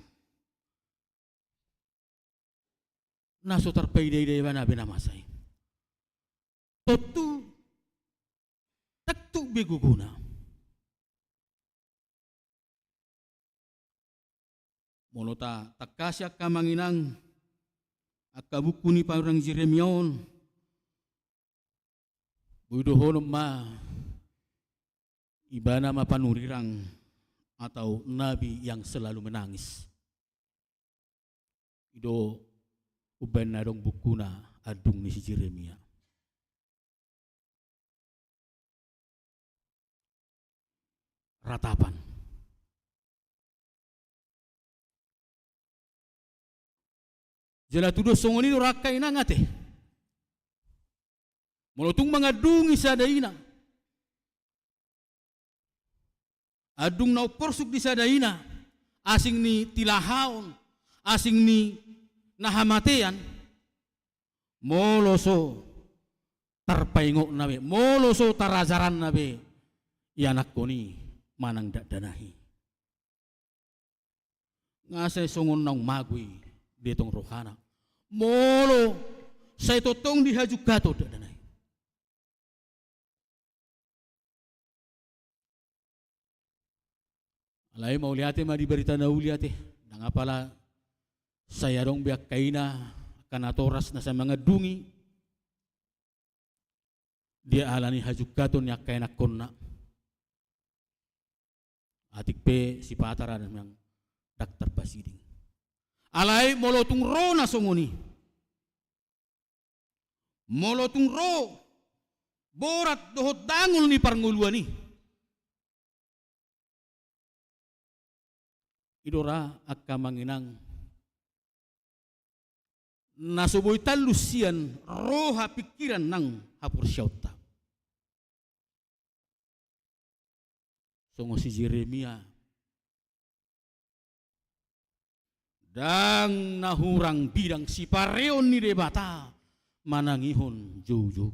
na so tarpaidaida ibana be na masa i. Tontu ndang tuk be gogona. Molo tatangkasi angka amang inang angka buku ni panurirang Jeremia on, boi dohonon ma ibana ma panurirang atau nabi yang selalu menangis. I do umbaen na adong bukuna andung ni si Jeremia. Ratapan. Jala tudos songon i do ra angka inang ate. Molo tung mangandungi sada ina, andung na umporsuk di sada ina, asing ni tilahaon, asing ni na hamatean, molo so tarpaingotna be, molo so tarajaranna be ianakhon i manang dakdanak i, nga sai songon naung mago i di tong rohana. Molo sai tongtong dihajungkaton dakdanak i. Alai mauliate ma di barita na uli ate, ndang apala sai adong be angka ina, angka natoras na sai mangandungi, dia alani hajungkaton ni angka ianakhonna. Atik pe sipata ra memang ndang tarpasiding. Alai molo tung ro na songon i, molo tung ro borat dohot dangol ni parngoluan i, i do ra angka amang inang na so boi tallus sian roha pingkiran nang haporseaonta. Songon si Jeremia, ndang na hurang bidang sipareon ni Debata manangihon joujou.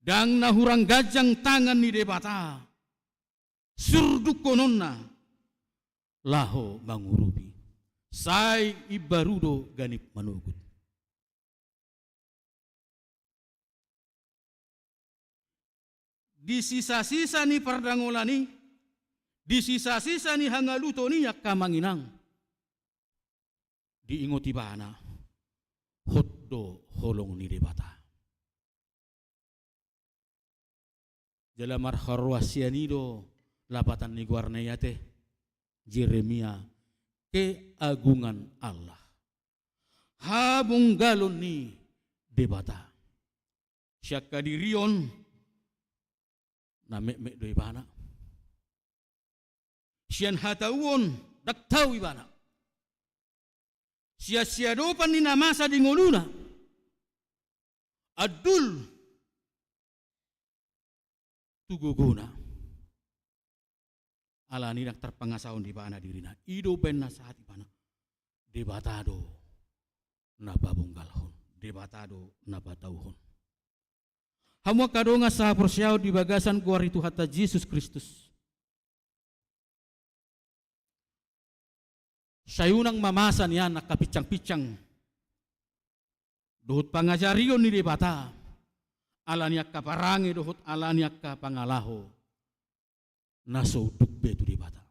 Ndang na hurang ganjang tangan ni Debata surdukkononna laho mangurupi. Sai imbaru do ganup manogot. Di sisasisa ni pardangolan i, di sisasisa ni hangaluton i angka amang inang, diingot ibana hot do holong ni Debata. Jala marharoan sian i do lapatan ni goarna i ate, Jeremia, keagungan Allah. Habonggalon ni Debata. Sian hadirion na metmet do ibana. Sian hatauon ndang tau ibana. Sian siadopan ni na masa di ngoluna, andul tu gogona. Alani ndang tarpangasahon di ibana dirina. I do umbaen na sahat ibana. Debata do na pabonggalhon, Debata do na patauhon. Hamu angka dongan sahaporseaon di bagasan goar ni Tuhanta Jesus Kristus. Sai unang ma masa nian angka pinsangpinsang dohot pangajarion ni Debata, alani angka parange dohot alani angka pangalaho na so unduk be tu Debata.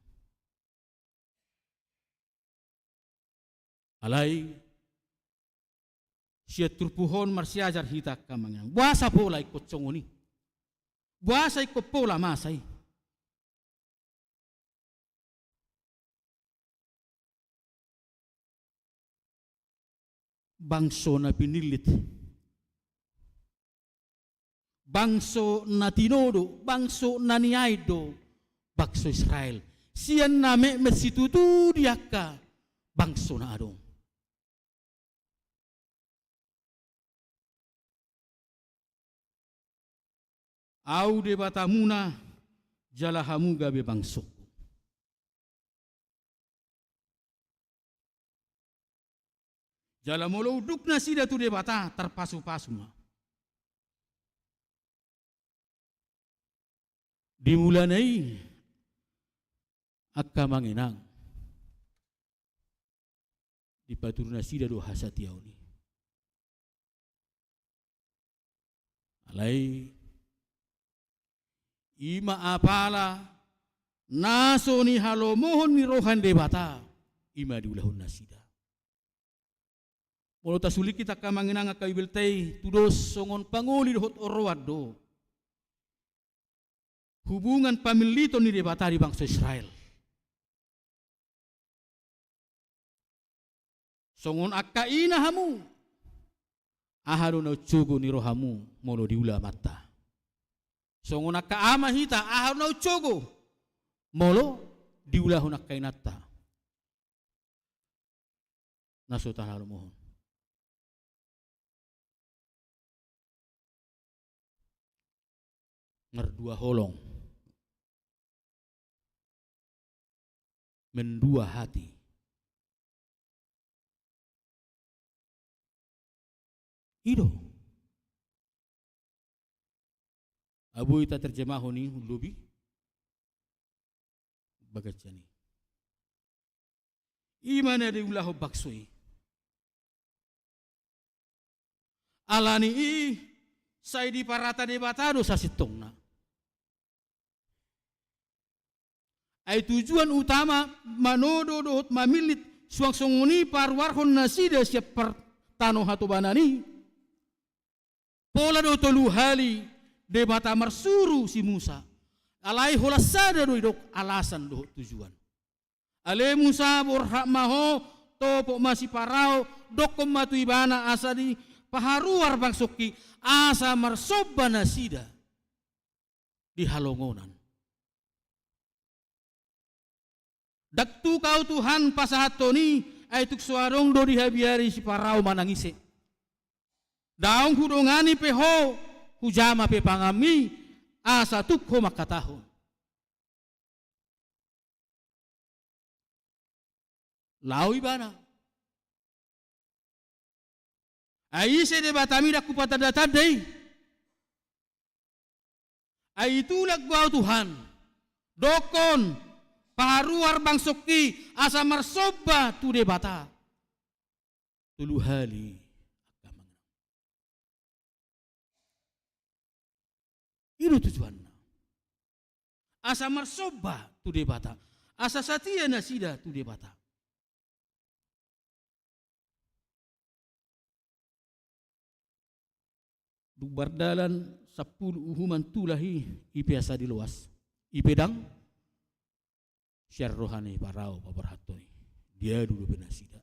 Alai sian turpuk on marsiajar hita angka amang inang. Boasa pola ingkon songon i? Boasa ingkon pola masa i? Bangso na pinillit, bangso na tinodo, bangso na niain do bangso Israel sian na metmet situtu di angka bangso na adong. Ahu Debatamuna, jala hamu gabe bangsongku. Jala molo unduk nasida tu Debata, tarpasupasu ma. Di mulana i, angka amang inang, dipatudu nasida do hasatiaon i. Alai i ma apala na so nihalomohon ni roha ni Debata, i ma diulahon nasida. Molo tasulingkit angka amang inang, angka Bibelta i, tudos songon pangoli dohot oroan do hubungan pamilliton ni Debata di bangso Israel. Songon angka ina hamu, aha do na umsogo ni rohamu molo diula amanta? Songon angka ama hita, aha do na umsogo molo diulahon angka inanta? Na so tahalomohon. Mardua holong. Mendua hati. I do. Abu ita terjemahon i, lobi. Bagas jani. I ma na diulahon bangso i. Alani i sai diparata Debata do sasintongna. Ai tujuan utama manodo dohot mamillit suang songon i paruarhon nasida sian par-, tano hatobanan i. Pola do tolu hali Debata marsuru si Musa. Alai holan sada do didok alasan dohot tujuan. Ale Musa, borhat ma ho, topot ma si Parao, dokkon ma tu ibana asa dipaharuar bangsongki, asa marsomba nasida di halongonan. Ndang tuk ahu Tuhan pasahathon i, ai tung so adong do dihabiari si Parao manang ise. Daong hudongani pe ho, hujama pe panganmi, asa tung ho mangkatahon. Laho ibana. Ai ise Debatami, ndang hupatanda-tanda i. Ai itulang do ahu Tuhan. Dokkon, paharuar bangsongki asa marsomba tu Debata. Tolu hali. I do tujuanna. Asa marsomba tu Debata. Asa satia nasida tu Debata. Dung mardalan sampulu uhuman tulah i, i pe asa diloas. I pe ndang sian roha ni Parao paborhathon i. Diadu dope nasida.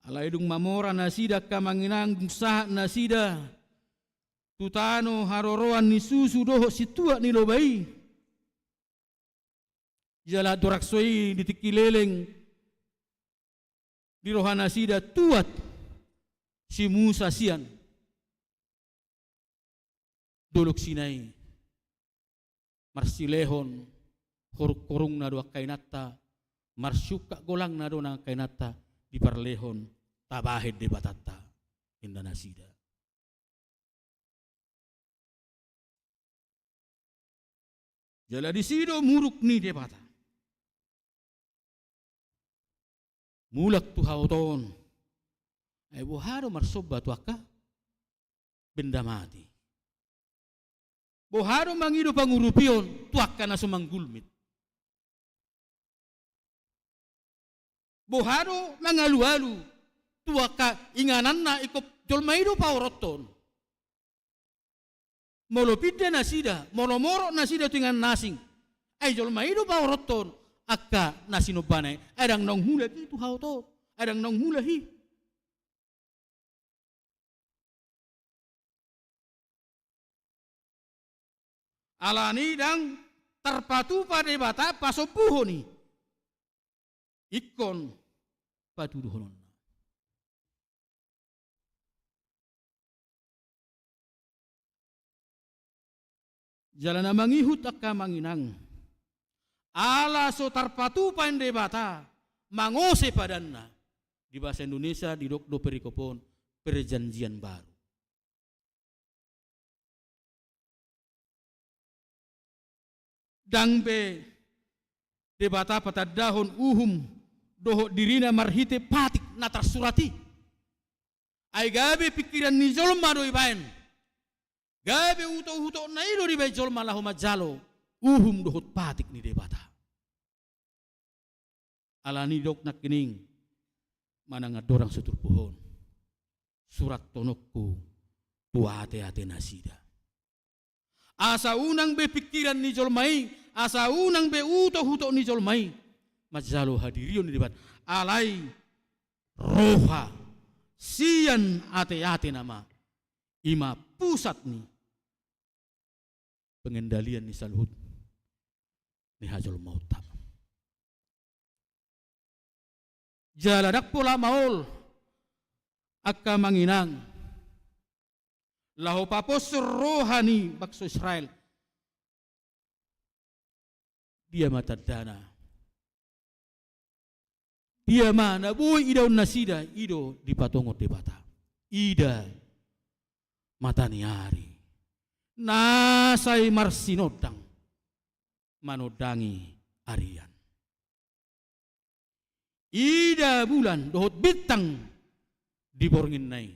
Alai dung mamora nasida angka amang inang, dung sahat nasida tu tano haroroan ni susu dohot situak ni loba i. Jala dorang so i di tingki leleng di roha nasida tuat si Musa sian Dolok Sinai. Marsilehon horung-horungna do angka inanta, marsiungkap golangna do nang angka inanta, diparlehon tabahen Debatanta, ninna nasida. Jala disi do muruk ni Debata. Mulak tu haotoon. Ai boha do marsomba tu angka benda mati? Boha do mangido pangurupion tu angka na so manggulmit? Boha do mangalualu tu angka ingananna? Ingkon jolma i do paoronhon. Molo pinda nasida, molo morot nasida tu inganan na asing, ai jolma i do paoronhon angka na sinombana i, ai ndang naung mulak i tu haotoon, ai ndang naung mulak i. Alani ndang tarpatupa Debata pasombuhon i. Ingkon patuduhononna. Jala na mangihut angka amang inang, ala so tarpatupa i Debata, mangose padanna. Di bahasa Indonesia didok do perikop on perjanjian baru. Ndang be Debata patandahon uhum dohot dirina marhite patik na tarsurat i. Ai gabe pingkiran ni jolma do ibaen. Gabe utok-utokna i do dibaen jolma laho manjalo uhum dohot patik ni Debata. Alani didok nangkining, manang andorang so turpuk on, surathononku tu ate-ate nasida. Asa unang be pingkiran ni jolma i, asa unang be utok-utok ni jolma i manjalo hadirion ni Debata. Alai roha sian ate-ate nama, i ma pusat ni pengendalian ni saluhut ni hajolmaonta. Jala ndang pola maol angka amang inang laho paposhon roha ni bangso Israel. Dia ma tandana? Dia ma na boi idaon nasida? I do dipatongon Debata. Ida mataniari na sai marsinondang manondangi arian. Ida bulan dohot bintang di borngin na i,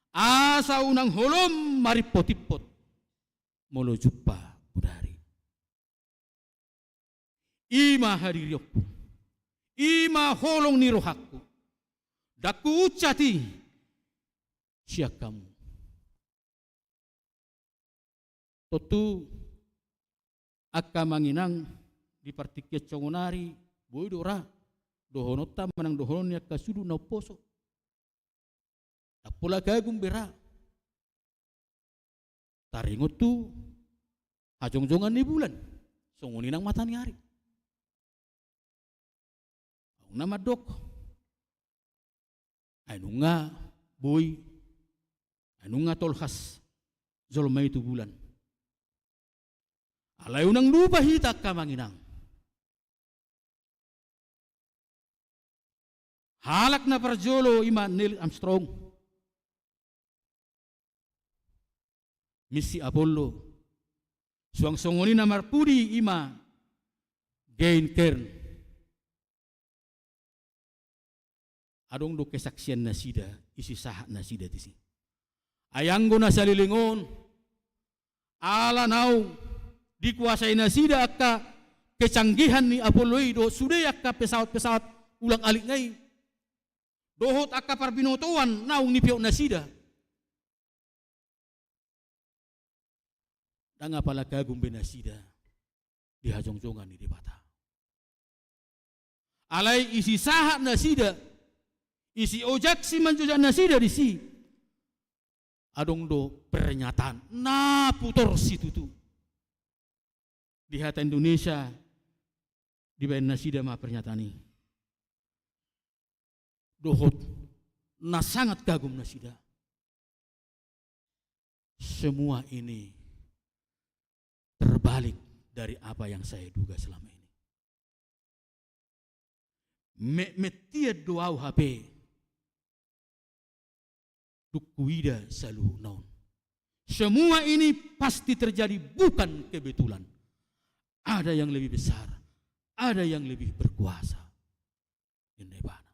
asa unang holom marimpot-impot molo jumpa bodari. I ma hadirionku, i ma holong ni rohangku, ndang huuncat i sian hamu. Tontu angka amang inang, di partingkian songon nari boi do ra dohononta manang dohonon ni angka sudu na umposo. Ndang pola kagum be ra taringot tu hajongjongan ni bulan, songon i nang mataniari. Adong na mandok, ai nunga boi, ai nunga tolhas jolma i tu bulan. Alai unang lupa hita angka amang inang, halak na parjolo i ma Neil Armstrong, misi Apollo, suang songon i na marpudi i ma Gene Kern. Adong do kesaksian nasida, isi sahat nasida disi. Ai anggo na saleleng on, ala naung dikuasai nasida angka kecanggihan ni Apollo i dohot sude angka pesawat-pesawat ulang alik na i, dohot angka parbinotoan naung nipeop nasida, ndang apala kagum be nasida di hajongjongan ni Debata. Alai isi sahat nasida, isi ojak simanjujak nasida disi, adong do pernyataan na putor situtu. Di hata Indonesia dibaen nasida ma pernyataan i. Dohot na sangat kagum nasida. Semua ini terbalik dari apa yang saya duga selama ini. Metmet tian do au hape dung huida saluhutna on. Semua ini pasti terjadi bukan kebetulan. Ada yang lebih besar, ada yang lebih berkuasa. Ninna ibana.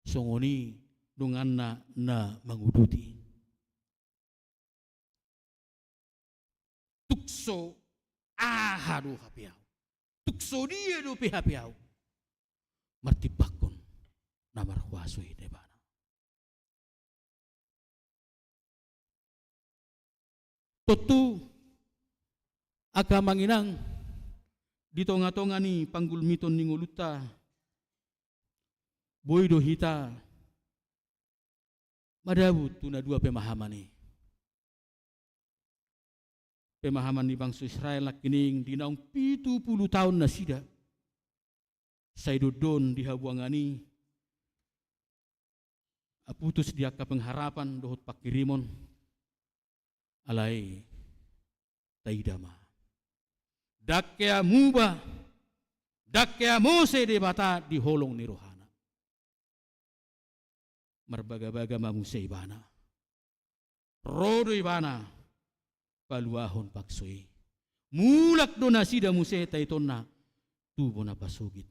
Songon i donganna na manguduti. Tung so aha do hape au, tung so dia dope hape au, martimbangkon na marhuaso i Debata. Tontu angka amang inang, di tonga-tonga ni panggulmiton ni ngolunta, boi do hita madabu tu na dua pemahaman i. Pemahaman ni bangso Israel nangkining di naung pitu pulu taon nasida sai dondon di habuangan i, putus di angka pengharapan dohot pangkirimon. Alai taida ma, ndang hea muba Ndang hea muse Debata di holong ni rohana. Marbagabaga ma muse ibana. Ro do ibana paluahon bangso i. Mulak do nasida muse taitonna tu bona pasogit,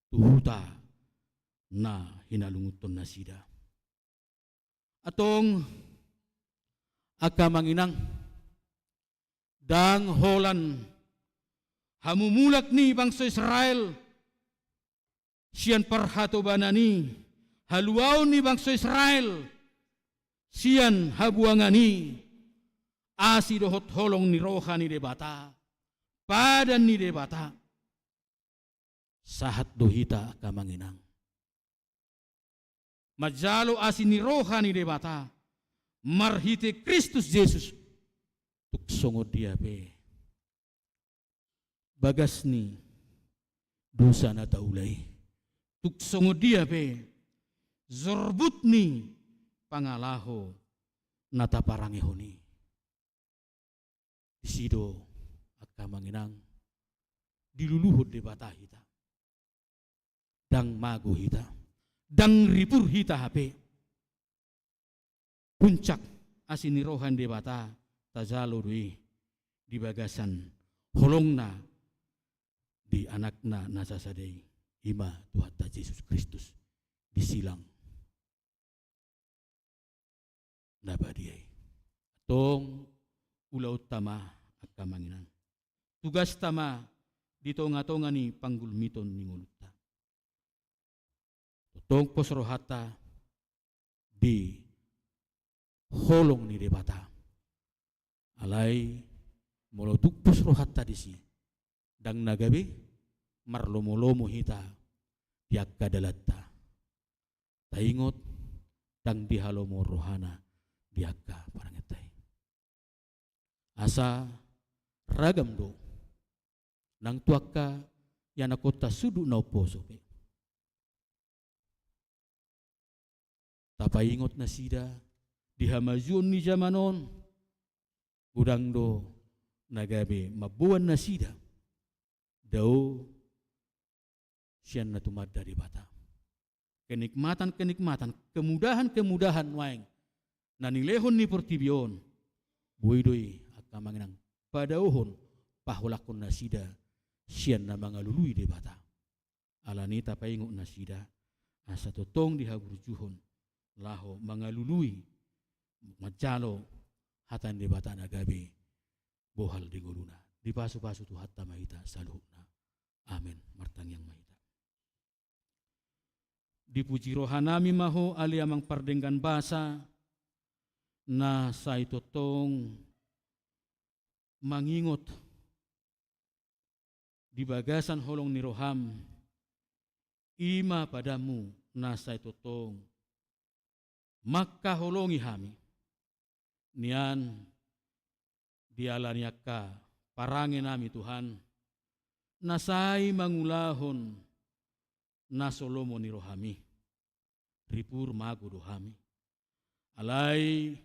tu huta na hinalungunhon nasida. Antong, angka amang inang, ndang holan hamumulak ni bangso Israel sian parhatobanan i, haluaon ni bangso Israel sian habuangan i, asi dohot holong ni roha ni Debata, padan ni Debata. Sahat do hita, angka amang inang, manjalo asi ni roha ni Debata marhite Kristus Jesus, tung songon dia pe bagas ni dosa na taula i, tung songon dia pe jorbut ni pangalaho na taparangehon i. Disi do, angka amang inang, diluluhon Debata hita. Ndang mago hita, ndang ribur hita hape. Puncak asi ni roha ni Debata tajalo do i di bagasan holongna di Anakna na sasada i, i ma Tuhanta Jesus Kristus, di silang na badia i. Antong, ulaonta ma, angka amang inang, tugasta ma di tongatonga ni panggulmiton ni ngolunta. Tongtong pos rohanta di holong ni Debata. Alai molo tung pos rohanta disi, ndang na gabe marlomolomo hita di angka dalanta. Taingot, ndang dihalomohon rohana di angka parangenta i. Asa ragam do nang tu angka ianakhonta sundut na umposo pe. Tapaingot nasida di hamajuon ni jaman on, godang do na gabe mamboan nasida dao sian na tumanda Debata. Kenikmatan-kenikmatan, kemudahan-kemudahan nuaeng na nilehon ni portibi on, boi do i, angka amang inang, padaohon, paholangkon nasida sian na mangalului Debata. Alani i tapaingot nasida, asa tongtong dihaburjuhon laho mangalului, manjalo hata ni Debata na gabe bohal di ngoluna. Dipasupasu Tuhanta ma hita saluhutna. Amen. Martangiang ma hita. Dipuji rohanami ma Ho, ale Amang pardenggan basa, na sai tongtong mangingot di bagasan holong ni roham, i ma padanmu na sai tongtong mangkaholongi hami. Nian diala ni angka parangenami, Tuhan, na sai mangulahon na so lomo ni rohami. Ribur mago do hami. Alai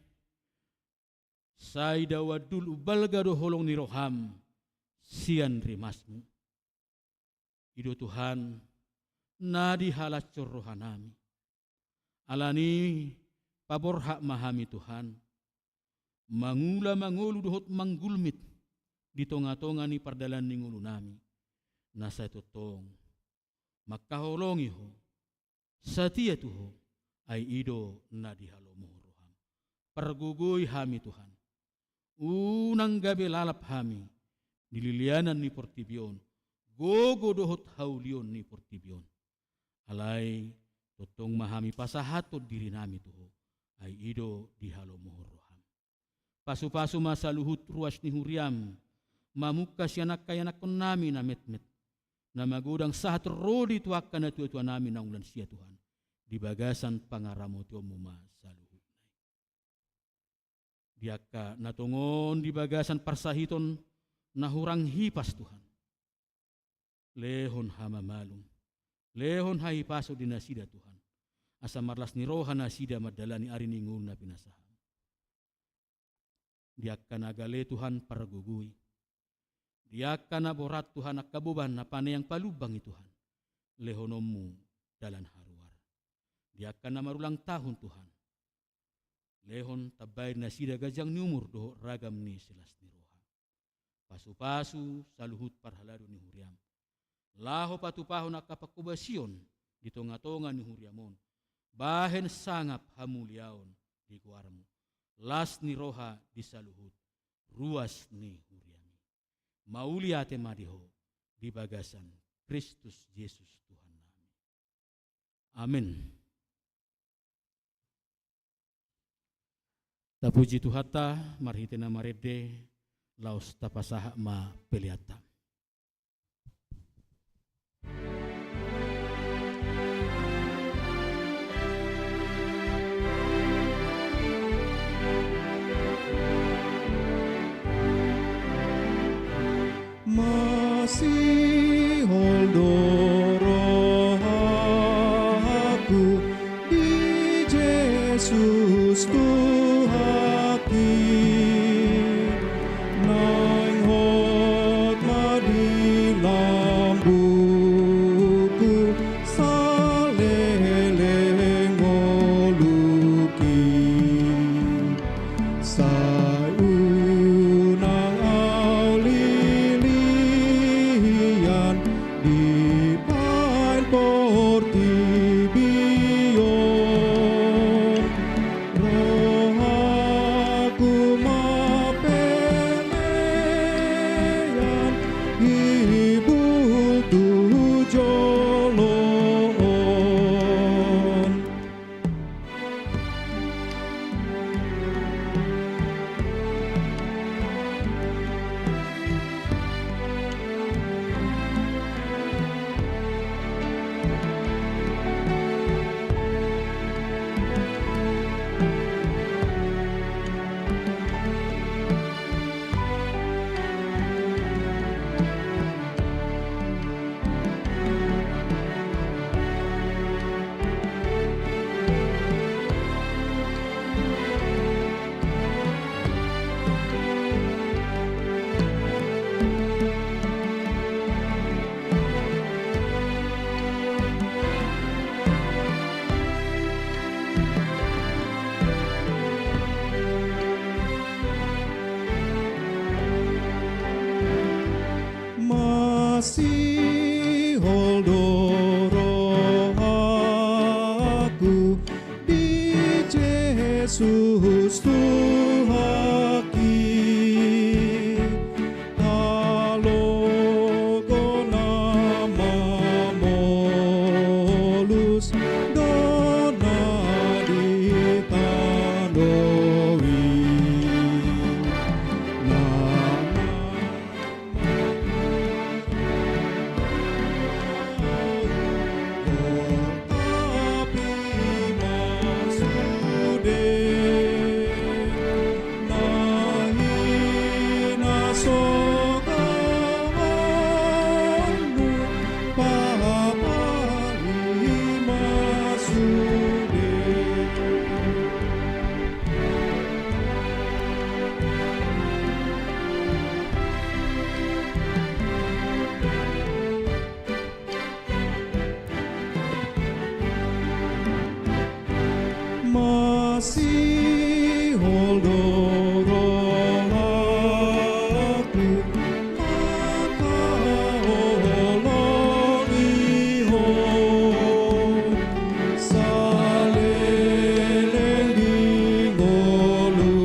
sai dao andul umbalga do holong ni roham sian rimasmu. I do Tuhan, na dihalashon rohanami. Alani i paborhat ma hami Tuhan, mangula mangolu dohot manggulmit di tongatonga ni pardalan ni ngolunami, na sai tongtong mangkaholongi Ho, satia tu Ho, ai i do na dihalomohon roham. Pargogoi hami Tuhan, unang gabe lalap hami di lilianan ni portibi on, gogo dohot haulion ni portibi on. Alai tongtong ma hami pasahathon dirinami tu Ho, ai i do dihalomohon roham. Pasupasu ma saluhut ruas ni huriam, mamungka sian angka ianakhonnami na metmet, na magodang sahat ro di tu angka natuatuanami naung lansia, Tuhan, di bagasan pangaramotionmu ma saluhutna i. Di angka na tongon di bagasan parsahiton na hurang hipas, Tuhan, lehon hamamalum, lehon hahipason di nasida, Tuhan, asa marlas ni roha nasida mandalani ari ni ngolu na pinasahat. Di angka na gale, Tuhan, pargogoi. Di angka na borat, Tuhan, angka boban na paneang, palumbang i, Tuhan. Lehononmu dalan haruar. Di angka na marulang tahun, Tuhan, lehon, tambai nasida ganjang ni umur dohot ragam ni silas ni roha. Pasupasu saluhut parhalado ni huriam, laho patupahon angka panghobasion di tongatonga ni huriam on, bahen sangap hamuliaon di goarmu, las ni roha di saluhut ruas ni huriam i. Mauliate ma di Ho di bagasan Kristus Jesus Tuhannami. Amen. Tapuji Tuhanta marhite na marende, laos tapasahat ma peleanta. Masihol do rohangku di Jesus Tuhanki, naeng hot ma di lambungku saleleng ngolungki. Sai unang au lilian dibahen portibi on, rohangku ma pelean hibul tu jolo on. Masihol do rohangku di Jesus Tuhanki, halogo na mamolus do na di tano i. Na Masihol do rohangku mangkaholongi Ho, saleleng di ngolungku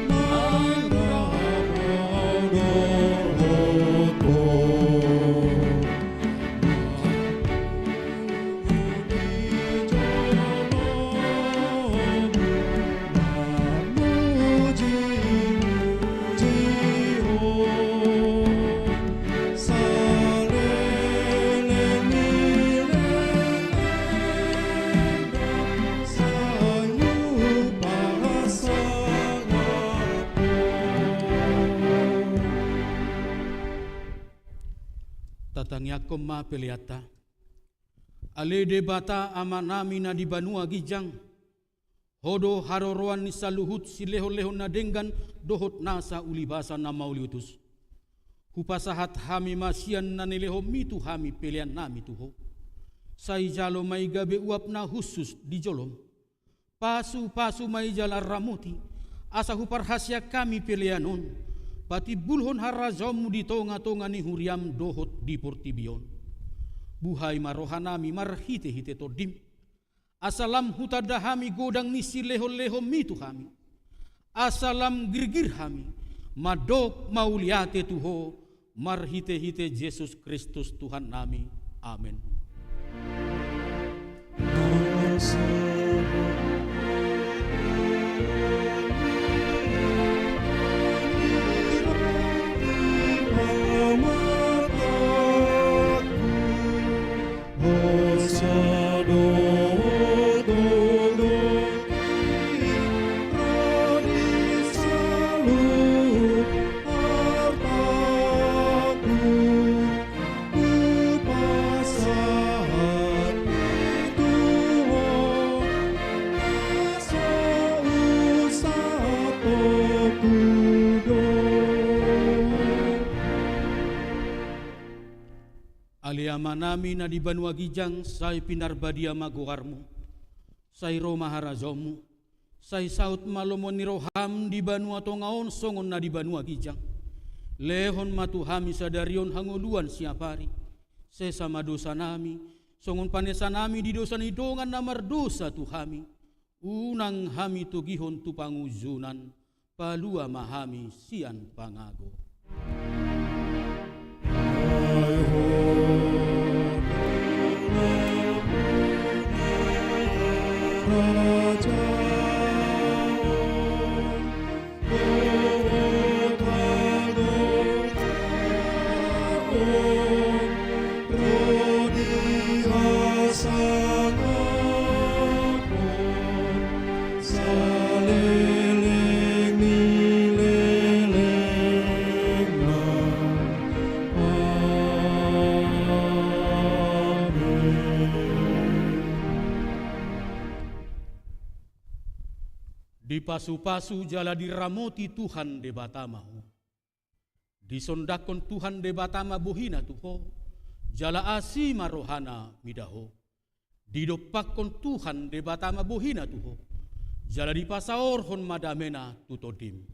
naeng rap au dohot Ho. Tatangiangkon ma peleanta. Ale Debata Amanami na di banua ginjang, Ho do haroroan ni saluhut silehonlehon na denggan dohot nasa ulibasa na mauliutus. Hupasahat hami ma sian na nilehonmi tu hami peleannami tu Ho. Sai jalo ma i gabe uap na hushus di jolom. Pasupasu ma i jala ramoti, asa huparhaseang hami pelean on, patimbulhon harajaonmu di tongatonga ni huriam dohot di portibi on. Buhai ma rohanami marhitehite Tondim, asa lam hutanda hami godang ni silehonlehonmi tu hami, asa lam girgir hami mandok mauliate tu Ho, marhitehite Jesus Kristus Tuhannami. Amen. Ale Amanami na di banua ginjang, sai pinarbadia ma goarmu. Sai ro ma harajaonmu. Sai saut ma lomo ni roham di banua tonga on songon na di banua ginjang. Lehon ma tu hami sadari on hangoluan siapari. Sesa ma dosanami, songon panesanami di dosa ni dongan na mardosa tu hami. Unang hami togihon tu pangunjunan, palua ma hami sian pangago. Saleleng ni lelengna. Amen. Dipasupasu jala diramoti Tuhan Debata ma ho. Disondangkon Tuhan Debata ma bohina tu ho, jala asi ma rohana mida ho. Didompakkon Tuhan Debata ma bohina tu ho, jala dipasaorhon ma damena tu tondim.